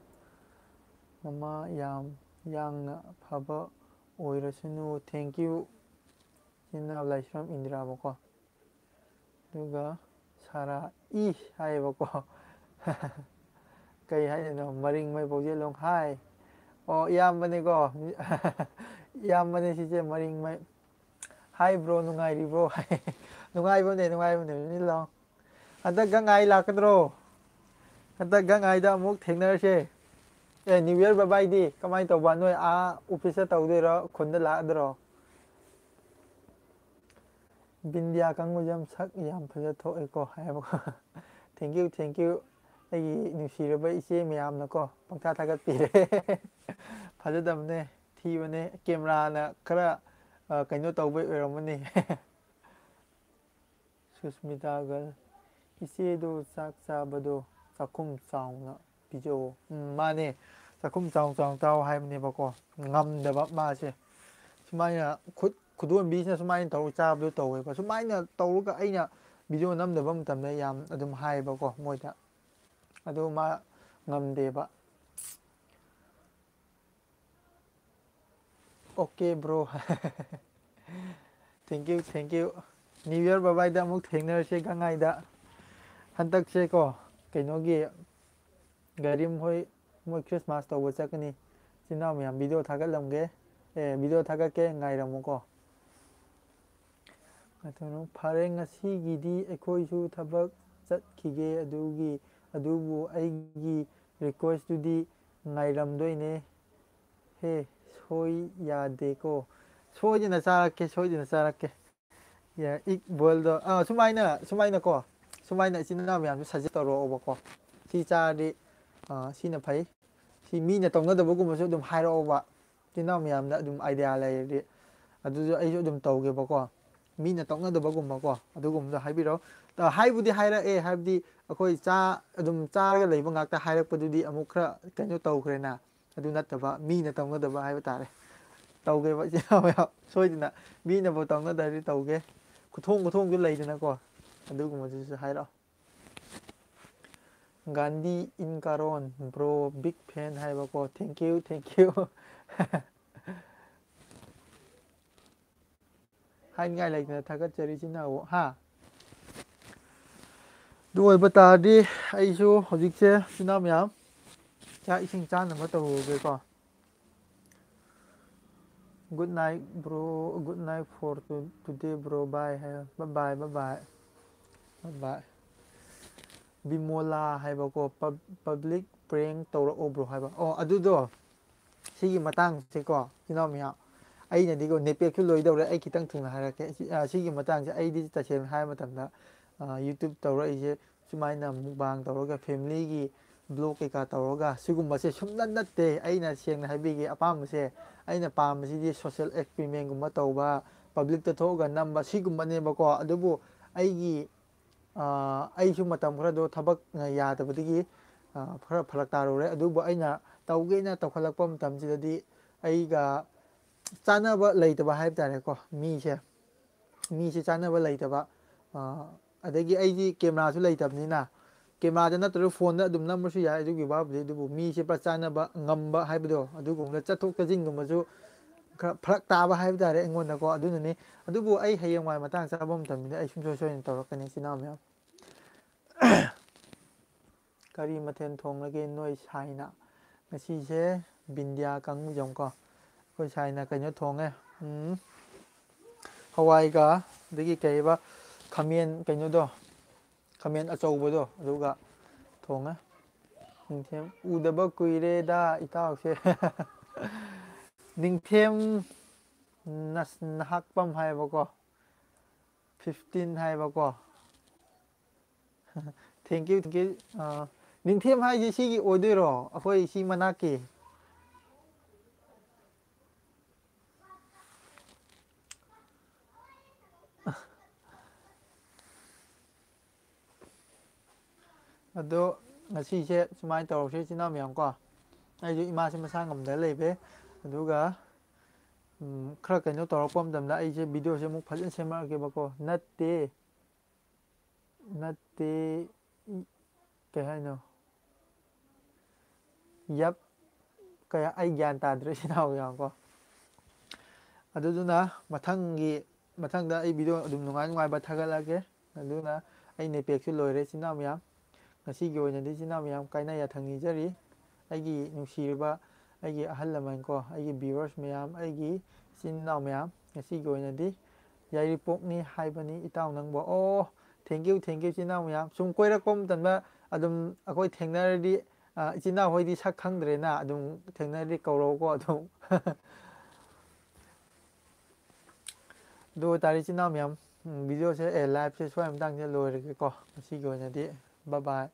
ꯃꯃꯥ ꯌꯥꯝ ꯌꯥꯡꯅ ꯐꯕ ꯑꯣꯏꯔꯁꯅꯨ꯫ Thank you, ꯏꯆꯤꯟ ꯏꯅꯥꯎ ꯂꯥꯏꯁ꯭ꯔꯝ ꯏꯟꯗꯤꯔꯥꯕꯀꯣ꯫ ꯑꯗꯨꯒ ꯁꯥꯔꯥ ꯏ ꯍꯥꯏꯌꯦꯕꯀꯣ꯫ ꯀꯩ ꯍꯥꯏꯗꯣꯏꯅꯣ? ꯃꯔꯤꯡꯃꯩ ꯄꯥꯎꯖꯦꯜꯂꯣꯡ ꯍꯥꯏ꯫ ꯑꯣ, ꯏꯌꯥꯝꯕꯅꯦꯀꯣ꯫ ꯏꯌꯥꯝꯕꯅꯦ ꯁꯤꯁꯦ, ꯃꯔꯤꯡꯃꯩ꯫ "Hi bro, ꯅꯨꯡꯉꯥꯏꯔꯤꯕ꯭ꯔꯣ?" ꯍꯥꯏ꯫ ꯅꯨꯡꯉꯥꯏꯕꯅꯦ, ꯅꯨꯡꯉꯥꯏꯕꯅꯦ, ꯃꯤꯠꯂꯣ꯫ ꯍꯟꯗꯛ ꯒꯪꯉꯥꯏ ꯂꯥꯛꯀꯗ꯭ꯔꯣ? ꯍꯟꯗꯛ ꯒꯪꯉꯥꯏꯗ ꯑꯃꯨꯛ ꯊꯦꯡꯅꯔꯁꯦ꯫ ꯑꯦ, New Year bye bye ꯗꯤ ꯀꯃꯥꯏꯅ ꯇꯧꯕ? ꯅꯣꯏ ꯑꯥ ꯑꯣꯐꯤꯁꯇ ꯇꯧꯗꯣꯏꯔꯣ? ꯈꯨꯟꯗ ꯂꯥꯛꯑꯗ꯭ꯔꯣ? ꯕꯤꯟꯗꯤꯌꯥ ꯀꯪꯒꯨꯖꯝ ꯁꯛ ꯌꯥꯝ ꯐꯖ ꯊꯣꯛꯑꯦꯀꯣ ꯍꯥꯏꯕꯀꯣ꯫ Thank you, thank you꯫ ꯑꯩꯒꯤ ꯅꯨꯡꯁꯤꯔꯕ ꯏꯆꯦ ꯃꯌꯥꯝꯅꯀꯣ ꯄꯪꯊꯥ ꯊꯥꯒꯠꯄꯤꯔꯦ꯫ ꯐꯖꯗꯕꯅꯦ, ꯊꯤꯕꯅꯦ꯫ ꯀꯦꯃꯦꯔꯥꯅ ꯈꯔ, ꯑ, ꯀꯩꯅꯣ ꯇꯧꯕꯩ ꯑꯣꯏꯔꯝꯃꯅꯤ꯫ ꯁꯨꯁꯃꯤꯇꯥ ꯒꯔꯜ, ꯏꯆꯦꯗꯣ ꯆꯥꯛ ꯆꯥꯕꯗꯣ ꯆꯥꯛꯈꯨꯝ ꯆꯥꯎꯅ ꯄꯤꯖꯧ꯫ ꯎꯝ, ꯃꯥꯅꯦ꯫ ꯆꯥꯛꯈꯨꯝ ꯆꯥꯎ ꯆꯥꯎ ꯆꯥꯎ ꯍꯥꯏꯕꯅꯦꯕꯀꯣ꯫ ꯉꯝꯗꯕ ꯃꯥꯁꯦ꯫ ꯁꯨꯃꯥꯏꯅ ꯈꯨꯠ ꯈꯨꯗꯣꯝꯕꯤꯁꯤꯅ ꯁꯨꯃꯥꯏꯅ ꯇꯧꯔ ꯆꯥꯕꯗꯣ ꯇꯧꯋꯦꯕ꯫ ꯁꯨꯃꯥꯏꯅ ꯇꯧꯔꯒ ꯑꯩꯅ ꯚꯤꯗꯤꯑꯣ ꯅꯝꯗꯕ ꯃꯇꯝꯗ ꯌꯥꯝ ꯑꯗꯨꯝ ꯍꯥꯏꯌꯦꯕꯀꯣ ꯃꯣꯏꯗ꯫ ꯑꯗꯨ ꯃꯥ ꯉꯝꯗꯦꯕ꯫ Okay bro꯫ Thank you, thank you꯫ New Year bye bye ꯗ ꯑꯃꯨꯛ ꯊꯦꯡꯅꯔꯁꯦ ꯒꯪꯉꯥꯏꯗ꯫ ꯍꯟꯗꯛꯁꯦꯀꯣ, ꯀꯩꯅꯣꯒꯤ, ꯒꯥꯏꯔꯤꯝ ꯍꯣꯏ ꯃꯣꯏ ꯈ꯭ꯔꯤꯁꯃꯥꯁ ꯇꯧꯕ ꯆꯠꯀꯅꯤ꯫ ꯏꯆꯤꯟ ꯏꯅꯥꯎ ꯃꯌꯥꯝ ꯚꯤꯗꯤꯑꯣ ꯊꯥꯒꯠꯂꯝꯒꯦ꯫ ꯑꯦ, ꯚꯤꯗꯤꯑꯣ ꯊꯥꯒꯠꯀꯦ, ꯉꯥꯏꯔꯝꯃꯨꯀꯣ꯫ ꯉꯥꯏꯈꯣ, ꯐꯔꯦ, ꯉꯁꯤꯒꯤꯗꯤ ꯑꯩꯈꯣꯏꯁꯨ ꯊꯕꯛ ꯆꯠꯈꯤꯒꯦ꯫ ꯑꯗꯨꯒꯤ, ꯑꯗꯨꯕꯨ ꯑꯩꯒꯤ ꯔꯤꯀ꯭ꯋꯦꯁꯇꯨꯗꯤ ꯉꯥꯏꯔꯝꯗꯣꯏꯅꯦ꯫ ꯍꯦ, ꯁꯣꯏ ꯌꯥꯗꯦꯀꯣ꯫ ꯁꯣꯏꯗꯅ ꯆꯥꯔꯛꯀꯦ, ꯁꯣꯏꯗꯅ ꯆꯥꯔꯛꯀꯦ꯫ ꯌꯥ, ꯏꯛ ꯕꯣꯏꯜꯗꯣ, ꯑꯥ, ꯁꯨꯃꯥꯏꯅ, ꯁꯨꯃꯥꯏꯅꯀꯣ, ꯁꯨꯃꯥꯏꯅ ꯏꯆꯤꯟ ꯏꯅꯥꯎ ꯃꯌꯥꯝꯁꯨ ꯁꯖꯦꯁ ꯇꯧꯔꯛꯑꯣꯕꯀꯣ꯫ ꯁꯤ ꯆꯥꯔꯗꯤ, ꯑꯥ, ꯁꯤꯅ ꯐꯩ꯫ ꯁꯤ ꯃꯤꯅ ꯇꯧꯅꯗꯕꯒꯨꯝꯕꯁꯨ ꯑꯗꯨꯝ ꯍꯥꯏꯔꯛꯑꯣꯕ꯫ ꯏꯆꯤꯟ ꯏꯅꯥꯎ ꯃꯌꯥꯝꯅ ꯑꯗꯨꯝ ꯑꯥꯏꯗꯤꯌꯥ ꯂꯩꯔꯗꯤ꯫ ꯑꯗꯨꯁꯨ ꯑꯩꯁꯨ ꯑꯗꯨꯝ ꯇꯧꯒꯦꯕꯀꯣ꯫ ꯃꯤꯅ ꯇꯧꯅꯗꯕꯒꯨꯝꯕꯀꯣ, ꯑꯗꯨꯒꯨꯝꯕꯗꯣ ꯍꯥꯏꯕꯤꯔꯛꯑꯣ꯫ ꯑ, ꯍꯥꯏꯕꯨꯗꯤ ꯍꯥꯏꯔꯛꯑꯦ, ꯍꯥꯏꯕꯗꯤ ꯑꯩꯈꯣꯏ ꯆꯥ-, ꯑꯗꯨꯝ ꯆꯥꯔꯒ ꯂꯩꯕ ꯉꯥꯛꯇ ꯍꯥꯏꯔꯛꯄꯗꯨꯗꯤ ꯑꯃꯨꯛ ꯈꯔ ꯀꯩꯅꯣ ꯇꯧꯈ꯭ꯔꯦꯅ꯫ ꯑꯗꯨ ꯅꯠꯇꯕ, ꯃꯤꯅ ꯇꯧꯅꯗꯕ ꯍꯥꯏꯕ ꯇꯥꯔꯦ꯫ ꯇꯧꯒꯦꯕ, ꯏꯆꯤꯟ ꯏꯅꯥꯎ ꯃꯌꯥꯝ, ꯁꯣꯏꯗꯅ ꯃꯤꯅꯕꯨ ꯇꯧꯅꯗ꯭ꯔꯗꯤ ꯇꯧꯒꯦ꯫ ꯈꯨꯊꯣꯡ ꯈꯨꯊꯣꯡꯁꯨ ꯂꯩꯗꯅꯀꯣ, ꯑꯗꯨꯒꯨꯝꯕꯗꯨꯁꯨ ꯍꯥꯏꯔꯛꯑꯣ꯫ ꯒꯥꯟꯙꯤ ꯏꯟ ꯀꯥꯔꯣꯟ, ꯕ꯭ꯔꯣ, ꯕꯤꯛ ꯐꯦꯟ ꯍꯥꯏꯕꯀꯣ꯫ Thank you, thank you꯫ ꯍꯥꯏꯅꯤꯡꯉꯥꯏ ꯂꯩꯇꯅ ꯊꯥꯒꯠꯆꯔꯤ, ꯏꯆꯤꯟ ꯏꯅꯥꯎ꯫ ꯍꯥ? ꯑꯗꯨ ꯑꯣꯏꯕ ꯇꯥꯔꯗꯤ ꯑꯩꯁꯨ ꯍꯧꯖꯤꯛꯁꯦ, ꯏꯆꯤꯟ ꯏꯅꯥꯎ ꯃꯌꯥꯝ, ꯆꯥꯛ ꯏꯁꯤꯡ ꯆꯥꯅꯕ ꯇꯧꯔꯨꯔꯒꯦꯀꯣ꯫ Good night, bro. Good night for to-, today, bro. Bye high. Bye bye, bye bye. Bye bye. ꯕꯤꯃꯣꯂꯥ ꯍꯥꯏꯕꯀꯣ, ꯄꯕ꯭ꯂꯤꯛ ꯄ꯭ꯔꯦꯡ ꯇꯧꯔꯛꯑꯣ ꯕ꯭ꯔꯣ ꯍꯥꯏꯕ꯫ ꯑꯣ, ꯑꯗꯨꯗꯣ, ꯁꯤꯒꯤ ꯃꯇꯥꯡꯁꯦꯀꯣ, ꯏꯆꯤꯟ ꯏꯅꯥꯎ ꯃꯌꯥꯝ, ꯑꯩꯅꯗꯤꯀꯣ, ꯅꯦꯠꯄꯦꯛꯁꯨ ꯂꯣꯏꯗꯧꯔꯦ, ꯑꯩ ꯈꯤꯇꯪ ꯊꯨꯅ ꯍꯥꯏꯔꯛꯀꯦ꯫ ꯁꯤ-, ꯑ, ꯁꯤꯒꯤ ꯃꯇꯥꯡꯁꯦ ꯑꯩꯗꯤ ꯇꯁꯦꯡꯅ ꯍꯥꯏꯕ ꯃꯇꯝꯗ, ꯑ, YouTube ꯇꯧꯔꯛꯏꯁꯦ ꯁꯨꯃꯥꯏꯅ ꯃꯨꯛꯕꯥꯡ ꯇꯧꯔꯒ, ꯐꯦꯃꯤꯂꯤꯒꯤ ꯕ꯭ꯂꯣꯛ ꯀꯩꯀꯥ ꯇꯧꯔꯒ, ꯁꯤꯒꯨꯝꯕꯁꯦ ꯁꯨꯡꯅꯠ ꯅꯠꯇꯦ꯫ ꯑꯩꯅ ꯁꯦꯡꯅ ꯍꯥꯏꯕꯤꯒꯦ, ꯑꯄꯥꯝꯕꯁꯦ, ꯑꯩꯅ ꯄꯥꯝꯕꯁꯤꯗꯤ ꯁꯣꯁꯦꯜ ꯑꯦꯛꯁꯄꯤꯔꯤꯃꯦꯟꯒꯨꯝꯕ ꯇꯧꯕ, ꯄꯕ꯭ꯂꯤꯛꯇ ꯊꯣꯛꯑꯒ ꯅꯝꯕ, ꯁꯤꯒꯨꯝꯕꯅꯦꯕꯀꯣ꯫ ꯑꯗꯨꯕꯨ ꯑꯩꯒꯤ, ꯑ, ꯑꯩꯁꯨ ꯃꯇꯝ ꯈꯔꯗꯣ ꯊꯕꯛꯅ ꯌꯥꯗꯕꯗꯒꯤ, ꯑ, ꯈꯔ ꯐꯔꯛ ꯇꯥꯔꯨꯔꯦ꯫ ꯑꯗꯨꯕꯨ ꯑꯩꯅ ꯇꯧꯒꯦꯅ ꯇꯧꯈꯠꯂꯛꯄ ꯃꯇꯝꯁꯤꯗꯗꯤ ꯑꯩꯒ ꯆꯥꯟꯅꯕ ꯂꯩꯇꯕ ꯍꯥꯏꯕ ꯇꯥꯔꯦꯀꯣ, ꯃꯤꯁꯦ꯫ ꯃꯤꯁꯦ ꯆꯥꯟꯅꯕ ꯂꯩꯇꯕ, ꯑ, ꯑꯗꯒꯤ ꯑꯩꯗꯤ ꯀꯦꯃꯦꯔꯥꯁꯨ ꯂꯩꯇꯕꯅꯤꯅ, ꯀꯦꯃꯦꯔꯥꯗ ꯅꯠꯇ꯭ꯔꯒ ꯐꯣꯟꯗ ꯑꯗꯨꯝ ꯅꯝꯕꯁꯨ ꯌꯥꯏ, ꯑꯗꯨꯒꯤ ꯋꯥꯕꯨꯗꯤ꯫ ꯑꯗꯨꯕꯨ ꯃꯤꯁꯦ ꯄꯨꯔꯥ ꯆꯥꯟꯅꯕ ꯉꯝꯕ ꯍꯥꯏꯕꯗꯣ, ꯑꯗꯨꯒꯨꯝꯕꯗ ꯆꯠꯊꯣꯛ ꯆꯠꯁꯤꯟꯒꯨꯝꯕꯁꯨ ꯈꯔ ꯐꯔꯛ ꯇꯥꯕ ꯍꯥꯏꯕ ꯇꯥꯔꯦ ꯑꯩꯉꯣꯟꯗꯀꯣ꯫ ꯑꯗꯨꯅꯅꯤ꯫ ꯑꯗꯨꯕꯨ ꯑꯩ ꯍꯌꯦꯡꯋꯥꯏ ꯃꯇꯥꯡ ꯆꯥꯕ ꯃꯇꯝꯗ ꯑꯩ ꯁꯨꯡꯁꯣꯏ ꯁꯣꯏꯗꯅ ꯇꯧꯔꯛꯀꯅꯤ, ꯏꯆꯤꯟ ꯏꯅꯥꯎ ꯃꯌꯥꯝ꯫ ꯀꯔꯤ ꯃꯊꯦꯜ ꯊꯣꯡꯂꯒꯦ ꯅꯣꯏ ꯁꯥꯏꯅ? ꯉꯁꯤꯁꯦ ꯕꯤꯟꯗꯤꯌꯥ ꯀꯥꯡꯉꯧ ꯌꯦꯡꯉꯨꯀꯣ꯫ ꯑꯩꯈꯣꯏ ꯁꯥꯏꯅ ꯀꯩꯅꯣ ꯊꯣꯡꯉꯦ꯫ ꯎꯝ, ꯍꯋꯥꯏꯒ, ꯑꯗꯒꯤ ꯀꯩꯕ, ꯈꯥꯃꯦꯟ ꯀꯩꯅꯣꯗꯣ, ꯈꯥꯃꯦꯟ ꯑꯆꯧꯕꯗꯣ, ꯑꯗꯨꯒ ꯊꯣꯡꯉꯦ꯫ ꯅꯤꯡꯊꯦꯝ ꯎꯗꯕ ꯀꯨꯏꯔꯦꯗ ꯏꯇꯥꯎꯁꯦ꯫ ꯅꯤꯡꯊꯦꯝ ꯅꯁ-, ꯅꯍꯥꯛꯄꯝ ꯍꯥꯏꯕꯀꯣ, ꯐꯤꯐꯇꯤꯟ ꯍꯥꯏꯕꯀꯣ꯫ Thank you, thank you꯫ ꯑꯥ, ꯅꯤꯡꯊꯦꯝ ꯍꯥꯏꯁꯦ ꯁꯤꯒꯤ ꯑꯣꯏꯗꯣꯏꯔꯣ? ꯑꯩꯈꯣꯏ ꯁꯤ ꯃꯅꯥꯛꯀꯤ? ꯑꯗꯣ ꯉꯁꯤꯁꯦ ꯁꯨꯃꯥꯏꯅ ꯇꯧꯔꯁꯦ, ꯏꯆꯤꯟ ꯏꯅꯥꯎ ꯃꯌꯥꯝ ꯀꯣ꯫ ꯑꯩꯁꯨ ꯏꯃꯥꯁꯦ ꯃꯁꯥ ꯉꯝꯗ ꯂꯩꯕꯩ꯫ ꯑꯗꯨꯒ, ꯎꯝ, ꯈꯔ ꯀꯩꯅꯣ ꯇꯧꯔꯛꯄ ꯃꯇꯝꯗ ꯑꯩꯁꯦ ꯚꯤꯗꯤꯑꯣꯁꯦ ꯑꯃꯨꯛ ꯐꯖꯅ ꯁꯦꯝꯃꯛꯑꯒꯦꯕꯀꯣ꯫ ꯅꯠꯇꯦ, ꯅꯠꯇꯦ, ꯏ-, ꯀꯩ ꯍꯥꯏꯅꯣ? ꯌꯞ, ꯀꯌꯥ, ꯑꯩ ꯒ꯭ꯌꯥꯟ ꯇꯥꯗ꯭ꯔꯦ, ꯏꯆꯤꯟ ꯏꯅꯥꯎ ꯃꯌꯥꯝ ꯀꯣ꯫ ꯑꯗꯨꯗꯨꯅ ꯃꯊꯪꯒꯤ, ꯃꯊꯪꯗ ꯑꯩ ꯚꯤꯗꯤꯑꯣ ꯑꯗꯨꯝ ꯅꯨꯡꯉꯥꯏ ꯅꯨꯡꯉꯥꯏꯕ ꯊꯥꯒꯠꯂꯛꯑꯒꯦ꯫ ꯑꯗꯨꯅ ꯑꯩ ꯅꯦꯄꯦꯛꯁꯨ ꯂꯣꯏꯔꯦ, ꯏꯆꯤꯟ ꯏꯅꯥꯎ ꯃꯌꯥꯝ꯫ ꯉꯁꯤꯒꯤ ꯑꯣꯏꯅꯗꯤ, ꯏꯆꯤꯟ ꯏꯅꯥꯎ ꯃꯌꯥꯝ, ꯀꯥꯏꯅ ꯌꯥꯊꯪ ꯅꯤꯖꯔꯤ꯫ ꯑꯩꯒꯤ ꯅꯨꯡꯁꯤꯔꯕ ꯑꯩꯒꯤ ꯑꯍꯜ ꯂꯃꯟ ꯀꯣ, ꯑꯩꯒꯤ viewers ꯃꯌꯥꯝ, ꯑꯩꯒꯤ ꯏꯆꯤꯟ ꯏꯅꯥꯎ ꯃꯌꯥꯝ, ꯉꯁꯤꯒꯤ ꯑꯣꯏꯅꯗꯤ ꯌꯥꯏꯔꯤꯄꯣꯛꯅꯤ ꯍꯥꯏꯕꯅꯤ ꯏꯇꯥꯎ ꯅꯪꯕꯨ꯫ ꯑꯣ, thank you, thank you, ꯏꯆꯤꯟ ꯏꯅꯥꯎ ꯃꯌꯥꯝ꯫ ꯁꯨꯝ ꯀꯣꯏꯔꯛꯄ ꯃꯇꯝꯗ ꯑꯗꯨꯝ ꯑꯩꯈꯣꯏ ꯊꯦꯡꯅꯔꯗꯤ, ꯑ, ꯏꯆꯤꯟ ꯏꯅꯥꯎ ꯍꯣꯏꯗꯤ ꯁꯛ ꯈꯪꯗ꯭ꯔꯦꯅ, ꯑꯗꯨꯝ ꯊꯦꯡꯅꯔꯗꯤ ꯀꯧꯔꯛꯎꯀꯣ ꯑꯗꯨꯝ꯫ ꯑꯗꯨ ꯑꯣꯏꯇꯥꯔꯗꯤ ꯏꯆꯤꯟ ꯏꯅꯥꯎ ꯃꯌꯥꯝ, ꯎꯝ, ꯚꯤꯗꯤꯑꯣꯁꯦ, ꯑꯦ, liveꯁꯦ ꯁ꯭ꯋꯥꯏ ꯃꯇꯥꯡꯁꯤꯗ ꯂꯣꯏꯔꯒꯦꯀꯣ꯫ ꯉꯁꯤꯒꯤ ꯑꯣꯏꯅꯗꯤ bye bye꯫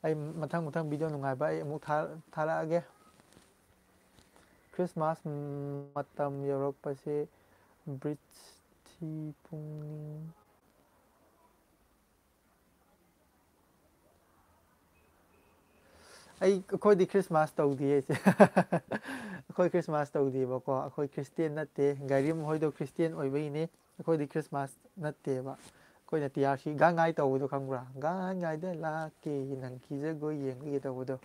ꯑꯩ ꯃꯊꯪ ꯃꯊꯪ ꯚꯤꯗꯤꯑꯣ ꯅꯨꯡꯉꯥꯏꯕ ꯑꯩ ꯑꯃꯨꯛ ꯊꯥ-, ꯊꯥꯔꯛꯑꯒꯦ꯫ ꯈ꯭ꯔꯤꯁꯃꯥꯁ ꯃꯇꯝ ꯌꯧꯔꯛꯄꯁꯦ ꯕ꯭ꯔꯤꯠꯁ ꯊꯤ ꯄꯨꯛꯅꯤꯡ꯫ ꯑꯩ, ꯑꯩꯈꯣꯏꯗꯤ ꯈ꯭ꯔꯤꯁꯃꯥꯁ ꯇꯧꯗꯤꯌꯦ ꯏꯆꯦ꯫ ꯑꯩꯈꯣꯏ ꯈ꯭ꯔꯤꯁꯃꯥꯁ ꯇꯧꯗꯦꯕꯀꯣ꯫ ꯑꯩꯈꯣꯏ ꯈ꯭ꯔꯤꯁꯇꯦꯟ ꯅꯠꯇꯦ꯫ ꯒꯥꯏꯔꯤꯝ ꯍꯣꯏꯗꯣ ꯈ꯭ꯔꯤꯁꯇꯦꯟ ꯑꯣꯏꯕꯒꯤꯅꯦ꯫ ꯑꯩꯈꯣꯏꯗꯤ ꯈ꯭ꯔꯤꯁꯃꯥꯁ ꯅꯠꯇꯦꯕ꯫ ꯑꯩꯈꯣꯏꯅ ꯇꯤ ꯑꯥꯔ ꯁꯤ ꯒꯥꯡ ꯉꯥꯏ ꯇꯧꯕꯗꯣ ꯈꯪꯕ꯭ꯔꯥ? ꯒꯥꯡ ꯉꯥꯏꯗ ꯂꯥꯛꯀꯦ, ꯅꯪꯒꯤ ꯖꯒꯣꯏ ꯌꯦꯡꯂꯒꯦ ꯇꯧꯕꯗꯣ꯫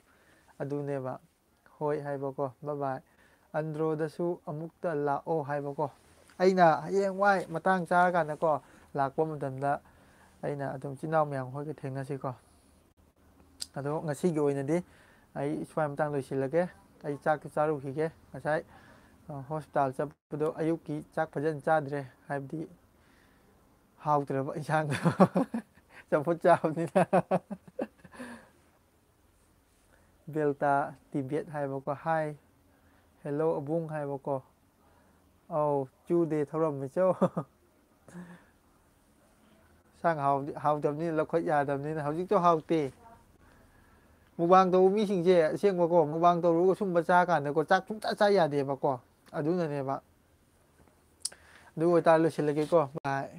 ꯑꯗꯨꯅꯦꯕ꯫ ꯍꯣꯏ ꯍꯥꯏꯕꯀꯣ, bye bye꯫ ꯑꯟꯗ꯭ꯔꯣꯗꯁꯨ ꯑꯃꯨꯛꯇ ꯂꯥꯛꯑꯣ ꯍꯥꯏꯕꯀꯣ꯫ ꯑꯩꯅ ꯍꯌꯦꯡꯋꯥꯏ ꯃꯇꯥꯡ ꯆꯥꯔꯀꯥꯟꯗꯀꯣ, ꯂꯥꯛꯄ ꯃꯇꯝꯗ ꯑꯩꯅ ꯑꯗꯨꯝ ꯏꯆꯤꯟ ꯏꯅꯥꯎ ꯃꯌꯥꯝ ꯍꯣꯏꯒ ꯊꯦꯡꯅꯁꯤꯀꯣ꯫ ꯑꯗꯣ ꯉꯁꯤꯒꯤ ꯑꯣꯏꯅꯗꯤ ꯑꯩ ꯁ꯭ꯋꯥꯏ ꯃꯇꯥꯡ ꯂꯣꯏꯁꯤꯜꯂꯒꯦ꯫ ꯑꯩ ꯆꯥꯛꯇꯨ ꯆꯥꯔꯨꯈꯤꯒꯦ꯫ ꯉꯁꯥꯏ ꯍꯣꯁꯄꯤꯇꯥꯜ ꯆꯠꯄꯗꯣ ꯑꯌꯨꯛꯀꯤ ꯆꯥꯛ ꯐꯖꯅ ꯆꯥꯗ꯭ꯔꯦ, ꯍꯥꯏꯕꯗꯤ ꯍꯥꯎꯇ꯭ꯔꯕ ꯏꯟꯁꯥꯡꯗꯣ꯫ ꯆꯝꯐꯨꯠ ꯆꯥꯕꯅꯤꯅ꯫ ꯕꯦꯜꯇꯥ ꯇꯤꯕꯦꯠ ꯍꯥꯏꯕꯀꯣ꯫ ꯍꯥꯏ꯫ ꯍꯦꯜꯂꯣ ꯑꯕꯨꯡ ꯍꯥꯏꯕꯀꯣ꯫ ꯑꯧ, ꯆꯨꯗꯦ ꯊꯧꯔꯝꯃꯤꯆꯣ꯫ ꯁꯥꯡ ꯍꯥꯎꯗꯤ-, ꯍꯥꯎꯇꯕꯅꯤꯅ ꯂꯧꯈꯠ ꯌꯥꯗꯕꯅꯤꯅ ꯍꯧꯖꯤꯛꯇꯣ ꯍꯥꯎꯇꯦ꯫ ꯃꯨꯛꯕꯥꯡ ꯇꯧꯕ ꯃꯤꯁꯤꯡꯁꯦ ꯑꯁꯦꯡꯕꯀꯣ, ꯃꯨꯛꯕꯥꯡ ꯇꯧꯔꯒ ꯁꯨꯝꯕ ꯆꯥ ꯀꯥꯟꯗꯀꯣ, ꯆꯥꯛ ꯁꯨꯡꯆꯥ ꯆꯥ ꯌꯥꯗꯦꯕꯀꯣ꯫ ꯑꯗꯨꯅꯅꯦꯕ꯫ ꯑꯗꯨ ꯑꯣꯏꯇꯥꯔꯗꯤ ꯂꯣꯏꯁꯤꯜꯂꯒꯦꯀꯣ꯫ ꯕꯥꯏ꯫